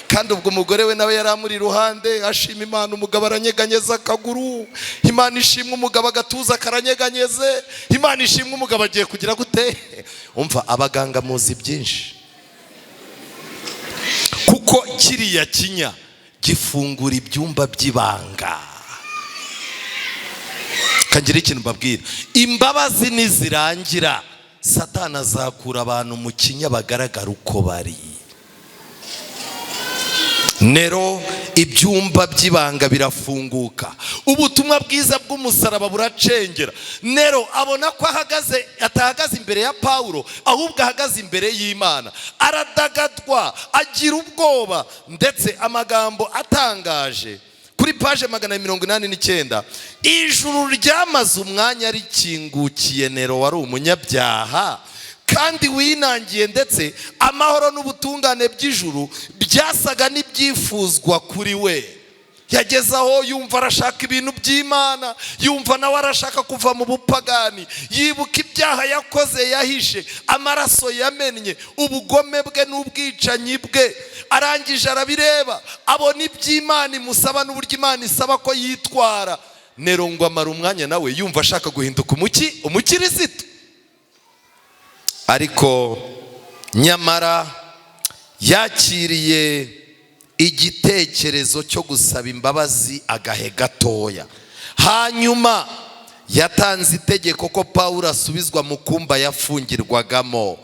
Kandi ubwo umugore we nawe yari amuri iruhande, ashima Imana. Umugabo aranyeganyeza akaguru, Imana ishimwe. Umugabo agatuza karanyeganyeze, Imana ishimwe. Umugabo agiye kugira gute? Umva, abaganga muzi byinshi, kuko kiriya kinya gifungura ibyumba by'ibanga. Kagira ikintu mbabwira: imbabazi nizirangira, Satana azakura abantu mu kinya bagaragara uko bari. Nero ibyumba by'ibanga birafunguka, ubutumwa bwiza bw'umusaraba buracengera. Nero abona ko ahagaze, atahagaze imbere ya Pawulo, ahubwo ahagaze imbere y'Imana. Aradagadwa, agira ubwoba. Ndetse amagambo atangaje kuri page 289: ijuru ryamaze umwanya rikingukiye Nero wari umunyabyaha kandi winangiye, ndetse amahoro n'ubutungane by'ijuru byasaga n'ibyifuzwa kuri we. Yageze aho yumva arashaka ibintu by'Imana, yumva nawe arashaka kuva mu bupagani. Yibuka ibyaha yakoze yahishe, amaraso yamennye, ubugome bwe n'ubwicanyi bwe. Arangije arabireba, abona iby'Imana imusaba n'uburyo Imana isaba ko yitwara. Nero ngo amara umwanya nawe yumva ashaka guhinduka umukirisitu. Ariko nyamara yakiriye igitekerezo cyo gusaba imbabazi agahe gatoya. Hanyuma yatanze itegeko ko Pawulo asubizwa mu kumba yafungirwagamo.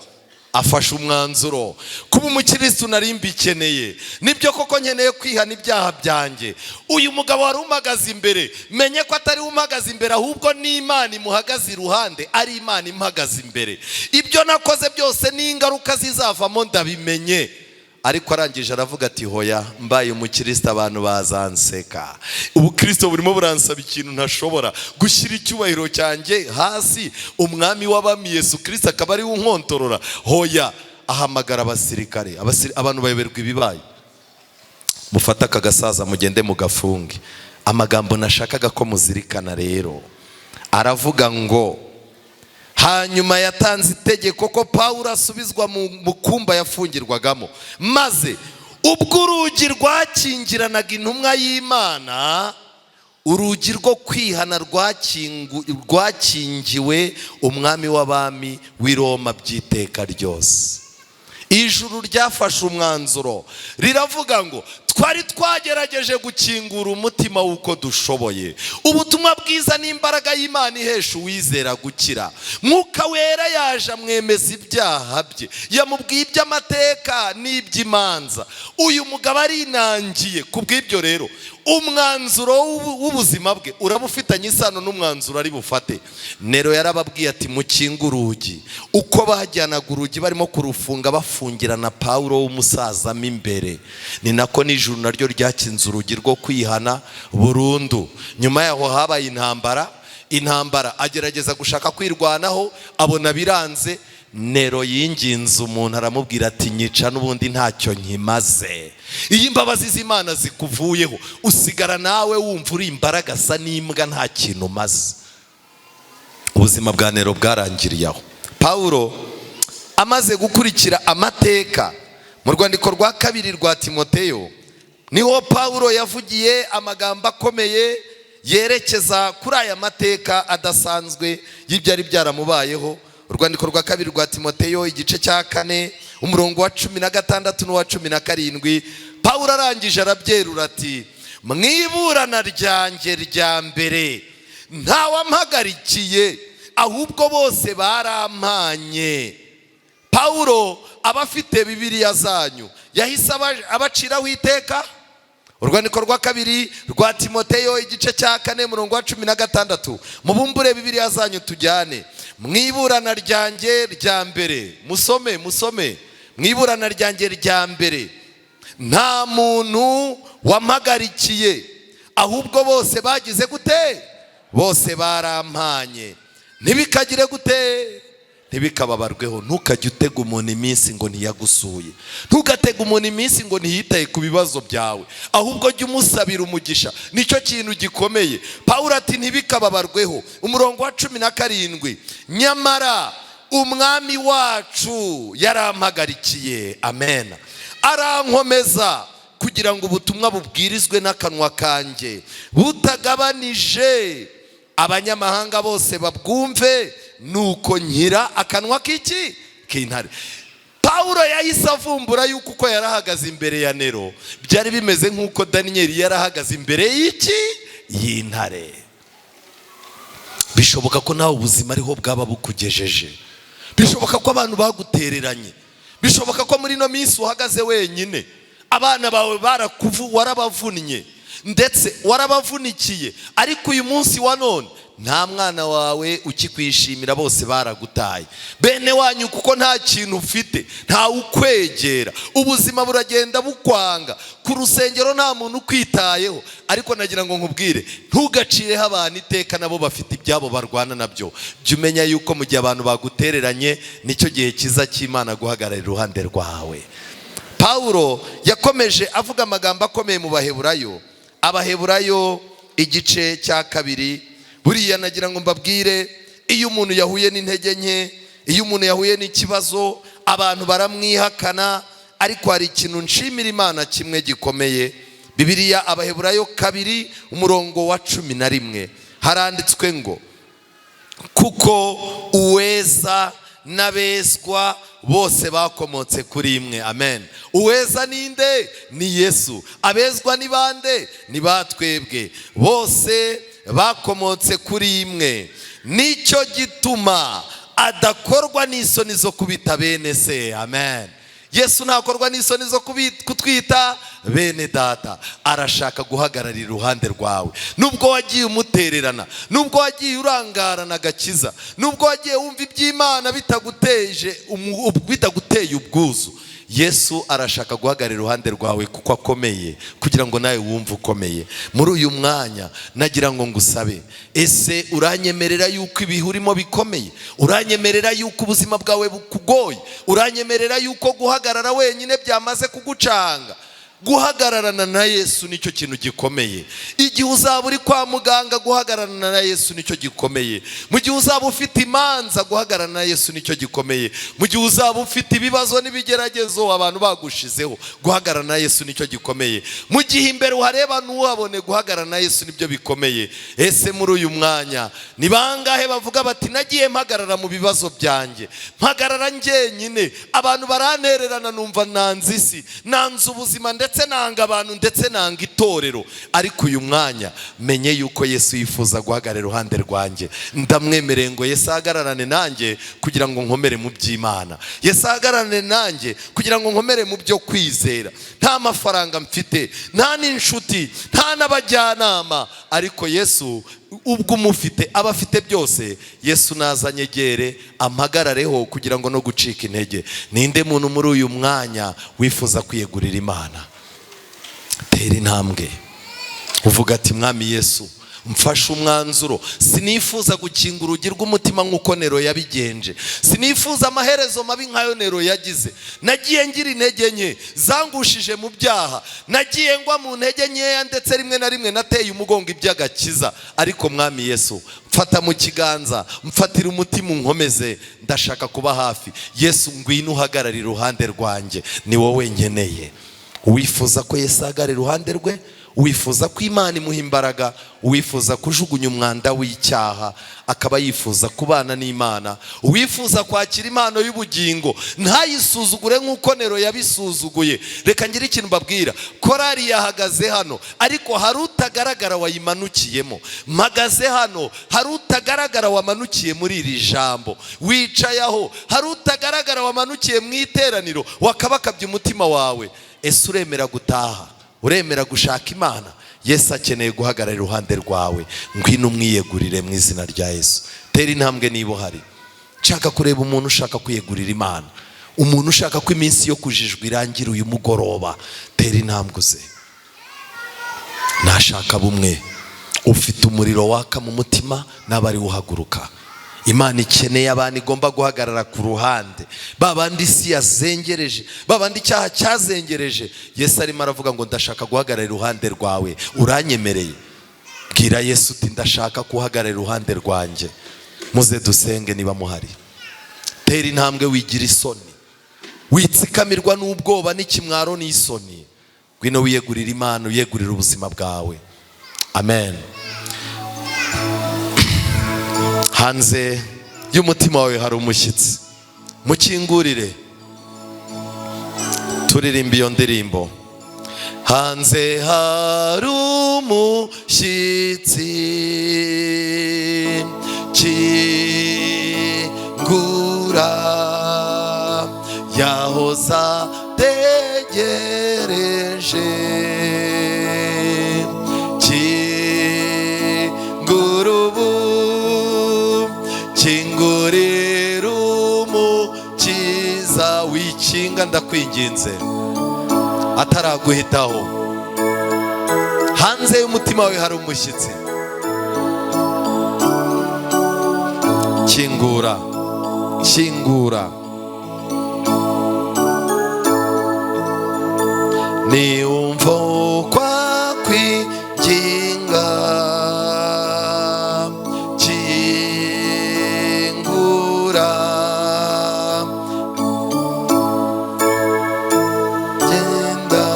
Afashe umwanzuro: kuba umukirisitu nari mbikeneye, nibyo koko nkeneye kwihana ibyaha byanjye. Uyu mugabo wari umagaze imbere, menye ko atari we umagaze imbere, ahubwo n'Imana imuhagaze iruhande, ari Imana imuhagaze imbere. Ibyo nakoze byose n'ingaruka zizavamo ndabimenye. Ariko arangije aravuga ati: "Hoya, mbaye umukristo abantu bazanseka. Ubukristo burimo buransaba ikintu ntashobora, gushyira icyubahiro cyanjye hasi, umwami w'abami Yesu Kirisito akaba ariwe unkontorora. Hoya." Ahamagara abasirikare. Abantu bayoberwa ibibaye. "Mufate aka gasaza mugende mugafunge." Amagambo nashakaga ko muzirikana rero, aravuga ngo: hanyuma yatanze itegeko ko Pawulo asubizwa mu kumba yafungirwagamo, maze ubwo urugi rwakingiranaga intumwa y'Imana, urugi rwo kwihana rwakingiwe umwami w'abami w'i Roma by'iteka ryose. Ijuru ryafashe umwanzuro, riravuga ngo: "Twari twagerageje gukingura umutima w'uko dushoboye. Ubutumwa bwiza n'imbaraga y'Imana ihesha uwizera gukira. Mwuka Wera yaje amwemeza ibyaha bye, yamubwiye iby'amateka n'iby'imanza. Uyu mugabo arinangiye. Ku bw'ibyo rero, umwanzuro w'ubuzima bwe uraba ufitanye isano n'umwanzuro ari bufate." Nero yarababwiye ati: "Mukinge urugi." Uko bajyanaga urugi barimo kurufunga, bafungirana Pawulo w'umusaza mo imbere, ni nako n'ijuru naryo ryakinze urugi rwo kwihana burundu. Nyuma yaho habaye intambara. Intambara agerageza gushaka kwirwanaho, abona biranze. Nero yinginze umuntu, aramubwira ati: "Nyica, n'ubundi ntacyo nkimaze." Iyo imbabazi z'Imana zikuvuyeho, usigara nawe wumva uri imbaragasa n'imbwa, nta kintu umaze. Ubuzima bwa Nero bwarangiriye aho. Pawulo amaze gukurikira amateka, mu rwandiko rwa kabiri rwa Timoteyo niho Pawulo yavugiye amagambo akomeye. Yerekeza kuri aya mateka adasanzwe y'ibyari byaramubayeho. Urwandiko rwa kabiri rwa Timoteyo, igice cya 4, umurongo wa 16 n'uwa 17, Pawulo arangije arabyerura ati: "Mu iburana ryanjye rya mbere ntawampagarikiye, ahubwo bose barampanye." Pawulo aba afite Bibiliya zanyu, yahise abaciraho iteka. Urwandiko rwa kabiri rwa Timoteyo, igice cya 4, murongo wa 16. Mubumbure Bibiliya zanyu tujyane. "Mu iburana ryanjye rya mbere", musome, musome, "mu iburana ryanjye rya mbere nta muntu wampagarikiye, ahubwo bose bagize gute? Bose barampanye." Ntibikagire gute? Ntibikababarweho. Ntukajye utega umuntu iminsi ngo ntiyagusuye, ntugatege umuntu iminsi ngo ntiyitaye ku bibazo byawe, ahubwo jya umusabira umugisha, nicyo kintu gikomeye. Pawulo ati: "Ntibikababarweho." Umurongo wa 17: "Nyamara Umwami wacu yarampagarikiye", amen, "arankomeza, kugira ngo ubutumwa bubwirizwe n'akanwa kanjye butagabanije, abanyamahanga bose babwumve, nuko nkira akanwa k'iki? K'intare." Pawulo yahise avumbura yuko uko yarahagaze imbere ya Nero byari bimeze nk'uko Daniyeli yarahagaze imbere y'iki? Y'intare. Bishoboka ko nawe ubuzima ariho bwaba bukugejeje. Bishoboka ko abantu bagutereranye. Bishoboka ko muri ino minsi uhagaze wenyine. Abana bawe barakuvu, warabavunnye, ndetse warabavunikiye, ariko uyu munsi wa none nta mwana wawe ukikwishimira, bose baragutaye. Bene wanyu, kuko nta kintu ufite, ntawe ukwegera, ubuzima buragenda bukwanga, ku rusengero nta muntu ukwitayeho. Ariko nagira ngo nkubwire, ntugacireho abantu iteka, nabo bafite ibyabo barwana nabyo. Jya umenya yuko mu gihe abantu bagutereranye, nicyo gihe cyiza cy'Imana guhagarara iruhande rwawe. Pawulo yakomeje avuga amagambo akomeye mu Baheburayo, Abaheburayo igice cya 2. Buriya nagira ngo mbabwire, iyo umuntu yahuye n'intege nke, iyo umuntu yahuye n'ikibazo, abantu baramwihakana. Ariko hari ikintu nshimira Imana kimwe gikomeye. Bibiliya, Abaheburayo 2, umurongo wa 11, haranditswe ngo: "Kuko uweza n'abezwa bose bakomotse kuri imwe." Amen. Uweza ninde? Ni Yesu. Abezwa ni bande? Ni batwebwe. "Bose bakomotse kuri imwe, nicyo gituma adakorwa n'isoni zo kubita bene se." Amen. Yesu ntakorwa n'isoni zo kutwita bene data. Arashaka guhagarara iruhande rwawe, nubwo wagiye umutererana, nubwo wagiye urangarana agakiza, nubwo wagiye wumva iby'Imana bitaguteye ubwuzu. Yesu arashaka guhagarara iruhande rwawe kuko akomeye, kugira ngo nawe wumve ukomeye. Muri uyu mwanya nagira ngo ngusabe: ese uranyemerera yuko ibihe urimo bikomeye? Uranyemerera yuko ubuzima bwawe bukugoye? Uranyemerera yuko guhagarara wenyine byamaze kugucanga? Guhagararana na Yesu nicyo kintu gikomeye. Igihe uzaba uri kwa muganga, guhagararana na Yesu nicyo gikomeye. Mu gihe uzaba ufite imanza, guhagararana na Yesu nicyo gikomeye. Mu gihe uzaba ufite ibibazo n'ibigeragezo, abantu bagushizeho, guhagararana na Yesu nicyo gikomeye. Mu gihe imbere uhareba ntuhabone, guhagararana na Yesu nibyo bikomeye. Ese muri uyu mwanya ni bangahe bavuga bati: "Nagiye mpagarara mu bibazo byanjye, mpagarara njyenyine, abantu barantererana, numva nanze isi, nanze ubuzima, ndetse nanga abantu, ndetse nanga itorero, ariko uyu mwanya menye yuko Yesu yifuza guhagarara iruhande rwanjye. Ndamwemereye ngo Yesu ahagararane nanjye kugira ngo nkomere mu by'Imana, Yesu ahagararane nanjye kugira ngo nkomere mu byo kwizera. Nta mafaranga mfite, nta n'inshuti, nta n'abajyanama, ariko Yesu ubwo umufite aba afite byose. Yesu naza anyegere, ampagarareho kugira ngo no gucika intege." Ninde muntu muri uyu mwanya wifuza kwiyegurira Imana? Tera intambwe uvuga ati: "Mwami Yesu, mfashe umwanzuro. Sinifuza gukinga urugi rw'umutima nk'uko Nero yabigenje. Sinifuza amaherezo mabi nk'ayo Nero yagize. Nagiye ngira intege nke zangushije mu byaha, nagiye ngwa mu ntege nkeya, ndetse rimwe na rimwe nateye umugongo iby'agakiza. Ariko Mwami Yesu, mfata mu kiganza, mfatira umutima, unkomeze. Ndashaka kuba hafi. Yesu, ngwino uhagarare iruhande rwanjye, ni wowe nkeneye." Wifuza ko Yesu ahagarara iruhande rwe? Uwifuza ko Imana imuha imbaraga, uwifuza kujugunya umwanda w'icyaha akaba yifuza kubana n'Imana, uwifuza kwakira impano y'ubugingo ntayisuzugure nk'uko Nero yabisuzuguye. Reka ngire ikintu mbabwira, korari yahagaze hano, ariko hari utagaragara wayimanukiyemo. Mpagaze hano, hari utagaragara wamanukiye muri iri jambo. Wicaye aho, hari utagaragara wamanukiye mu iteraniro, wakabakabye umutima wawe. Ese uremera gutaha? Uremera gushaka Imana? Yesu akeneye guhagarara iruhande rwawe. Ngwino umwiyegurire mu izina rya Yesu. Tera intambwe niba uhari. Nshaka kureba umuntu ushaka kwiyegurira Imana, umuntu ushaka ko iminsi yo kujijwa irangira uyu mugoroba. Tera intambwe uze. Nashaka bumwe ufite umuriro waka mu mutima, n'aba ari uhaguruka. Imana ikeneye abantu igomba guhagarara ku ruhande, ba bandi isi yazengereje, ba bandi icyaha cyazengereje. Yesu arimo aravuga ngo ndashaka guhagarara iruhande rwawe, uranyemereye? Bwira Yesu uti ndashaka guhagarara iruhande rwanjye. Muze dusenge niba muhari. Tera intambwe, wigira isoni, witsikamirwa n'ubwoba n'ikimwaro n'isoni. Ngwino wiyegurira Imana, uyegurira ubuzima bwawe. Amen. Hanze y'umutima wawe hari umushyitsi, mukingurire. Turirimba iyo ndirimbo. Hanze hari umushyitsi, kingura, yahoza ategereje, kingura ubu, kingurira umukiza. Wikinga ndakwinginze, ataraguhitaho. Hanze y'umutima wawe hari umushyitsi, kingura, kingura. Niwumva kwa kwinginga, kingura, genda,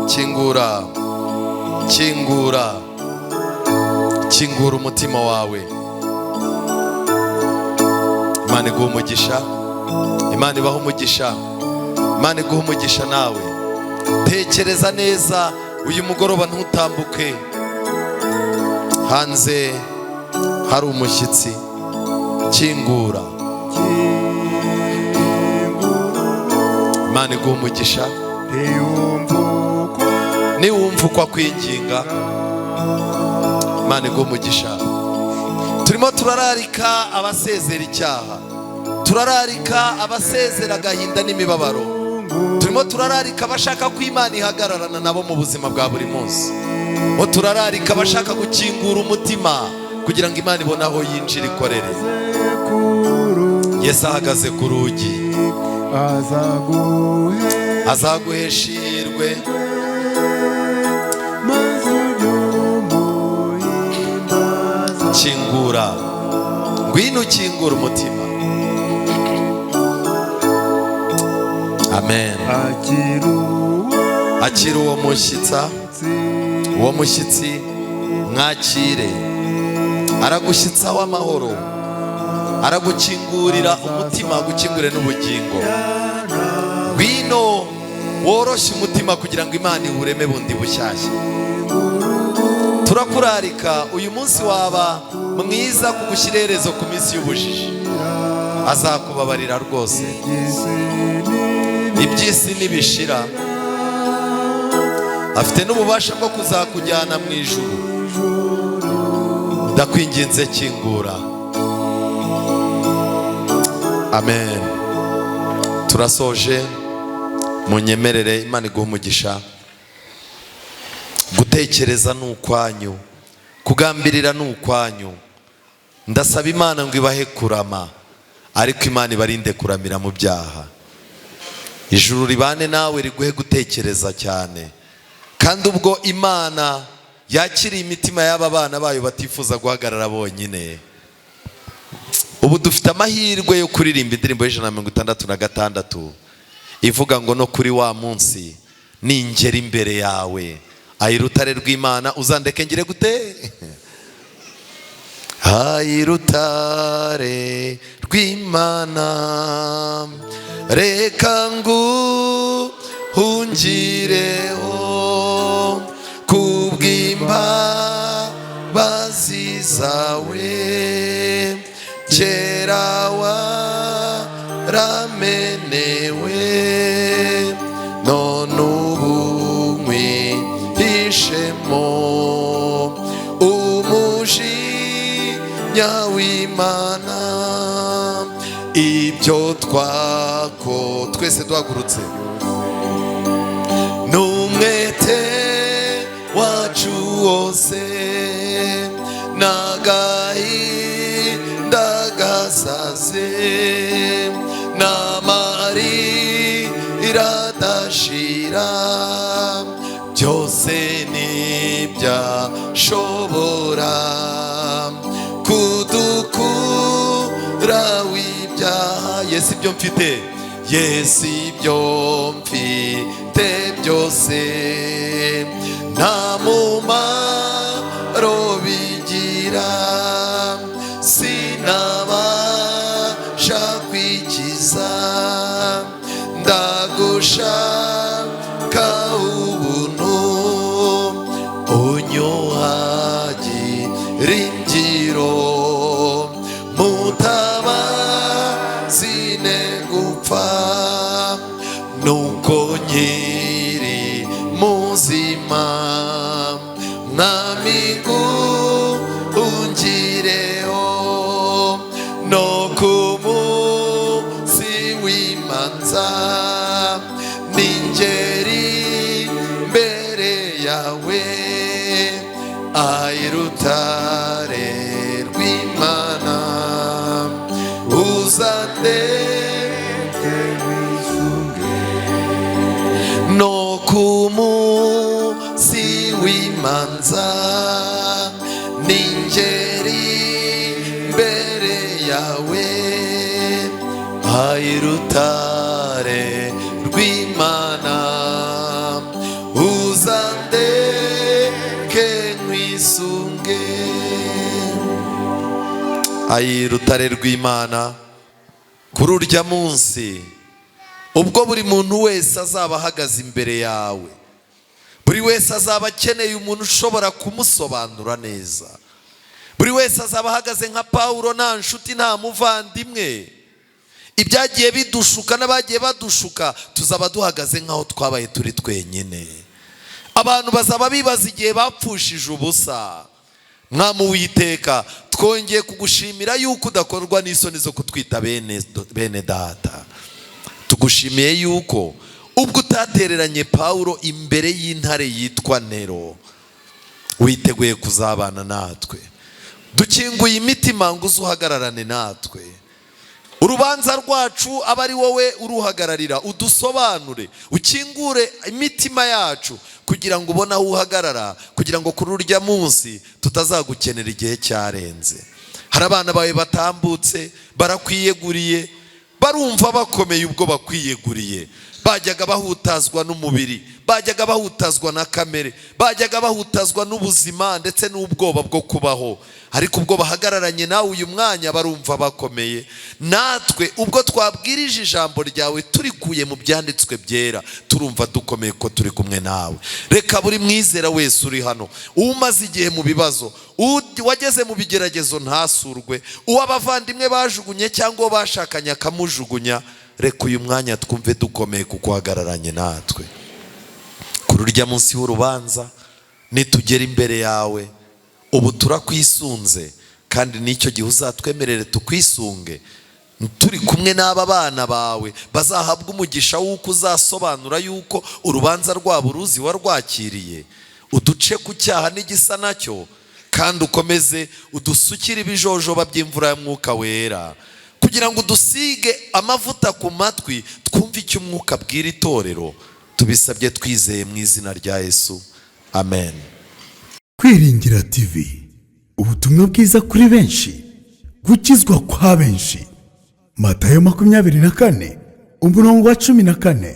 kingura, kingura, kingura umutima wawe. Imana iguha umugisha, Imana ibaha umugisha, Imana iguha umugisha nawe. Tekereza neza uyu mugoroba, ntutambuke. Hanze hari umushyitsi, kingura. Imana iguha umugisha. Niwumva uko akwinginga, Imana iguha umugisha. Turimo turararika abasezera icyaha, turararika abasezera agahinda n'imibabaro, turimo turararika abashaka ko Imana ihagararana nabo mu buzima bwa buri munsi, turararika abashaka gukingura umutima kugira ngo Imana ibone aho yinjira ikorere. Yesu ahagaze ku rugi, azaguhesha ihirwe. Kingura, ngwino ukingura umutima. Amen. Akira uwo mushyitsa, uwo mushyitsi mwakire. Aragushyitsaho amahoro, aragukingurira umutima, agukingure n'ubugingo. Ngwino woroshye umutima kugira ngo Imana iwureme bundi bushyashya. Turakurarika uyu munsi waba mwiza kugushyira iherezo ku minsi y'ubujiji. Azakubabarira rwose, iby'isi nibishira. Afite n'ububasha bwo kuzakujyana mu ijuru. Ndakwinginze kingura. Amen. Turasoje, munyemerere Imana iguhe umugisha. Gutekereza ni ukwanyu, kugambirira ni ukwanyu. Ndasaba Imana ngo ibahe kurama, ariko Imana ibarinde kuramira mu byaha. Ijuru ribane nawe, riguhe gutekereza cyane. Kandi ubwo Imana yakiriye imitima y'aba bana bayo batifuza guhagarara bonyine, ubu dufite amahirwe yo kuririmba indirimbo y'166 ivuga ngo no kuri wa munsi ningera imbere yawe Ayi rutare rw'Imana, uzandeke ngire gute? Ayi rutare rw'Imana, reka nguhungireho, kubw'imbabazi zawe. Kera waramenewe, none ubu nkwihishemo umujinya w'Imana. Ibyo twako twese duhagurutse n'umwete wacu wose n'agahinda gasaze n'amarira adashira, byose ntibyashobora kudukura w'ibyaha. Yesu, ibyo mfite, Yesu, ibyo mfite byose nta mumaro bigira, sinabasha kwikiza. Ndagushaka ubuntu, unyuhagira imbyiro, mutabazi ne gupfa, nuko nkiri muzima. Mwami, nguhungireho, no ku munsi w'imanza ningeri mbere yawe. Ayi rutare rw'Imana, uzandeke no ku munsi w'imanza ningeri mbere yawe. Ayi rutare rw'Imana, uzandeke nkwisunge. Ayi rutare rw'Imana, kuri urya munsi ubwo buri muntu wese azaba ahagaze imbere yawe, buri wese azaba akeneye umuntu ushobora kumusobanura neza. Buri wese azaba ahagaze nka Pawulo, nta nshuti, nta muvandimwe. Ibyagiye bidushuka n'abagiye badushuka, tuzaba duhagaze nk'aho twabaye turi twenyine. Abantu bazaba bibaza igihe bapfushije ubusa. Mwami Uwiteka, twongeye kugushimira yuko udakorwa n'isoni zo kutwita bene data. Tugushimiye yuko ubwo utatereranye Pawulo imbere y'intare yitwa Nero, witeguye kuzabana natwe. Dukinguye imitima ngo uze uhagararane natwe. Urubanza rwacu aba ari wowe uruhagararira, udusobanure, ukingure imitima yacu kugira ngo ubone aho uhagarara, kugira ngo kuri urya munsi tutazagukenera igihe cyarenze. Hari abana bawe batambutse, barakwiyeguriye, barumva bakomeye ubwo bakwiyeguriye. Bajyaga bahutazwa n'umubiri, bajyaga bahutazwa na kamere, bajyaga bahutazwa n'ubuzima ndetse n'ubwoba bwo kubaho, ariko ubwo bahagararanye nawe uyu mwanya barumva bakomeye. Natwe ubwo twabwirije ijambo ryawe turikuye mu byanditswe byera, turumva dukomeye ko turi kumwe nawe. Reka buri mwizera wese uri hano, umaze igihe mu bibazo, wageze mu bigeragezo ntasurwe, uwo abavandimwe bajugunye cyangwa uwo bashakanye akamujugunya, reka uyu mwanya twumve dukomeye kuko uhagararanye natwe. Kuri urya munsi w'urubanza nitugera imbere yawe, ubu turakwisunze, kandi n'icyo gihe uzatwemerere tukwisunge turi kumwe n'aba bana bawe bazahabwa umugisha w'uko uzasobanura yuko urubanza rwabo uruzi warwakiriye. Uduce ku cyaha n'igisa nacyo, kandi ukomeze udusukire ibijojoba by'imvura ya Mwuka Wera, kugira ngo udusige amavuta ku matwi twumve icyo Umwuka abwira itorero. Tubisabye twizeye mu izina rya Yesu, amen. Kwiringira TV, ubutumwa bwiza kuri benshi, gukizwa kwa benshi. Matayo 24 umurongo wa 14.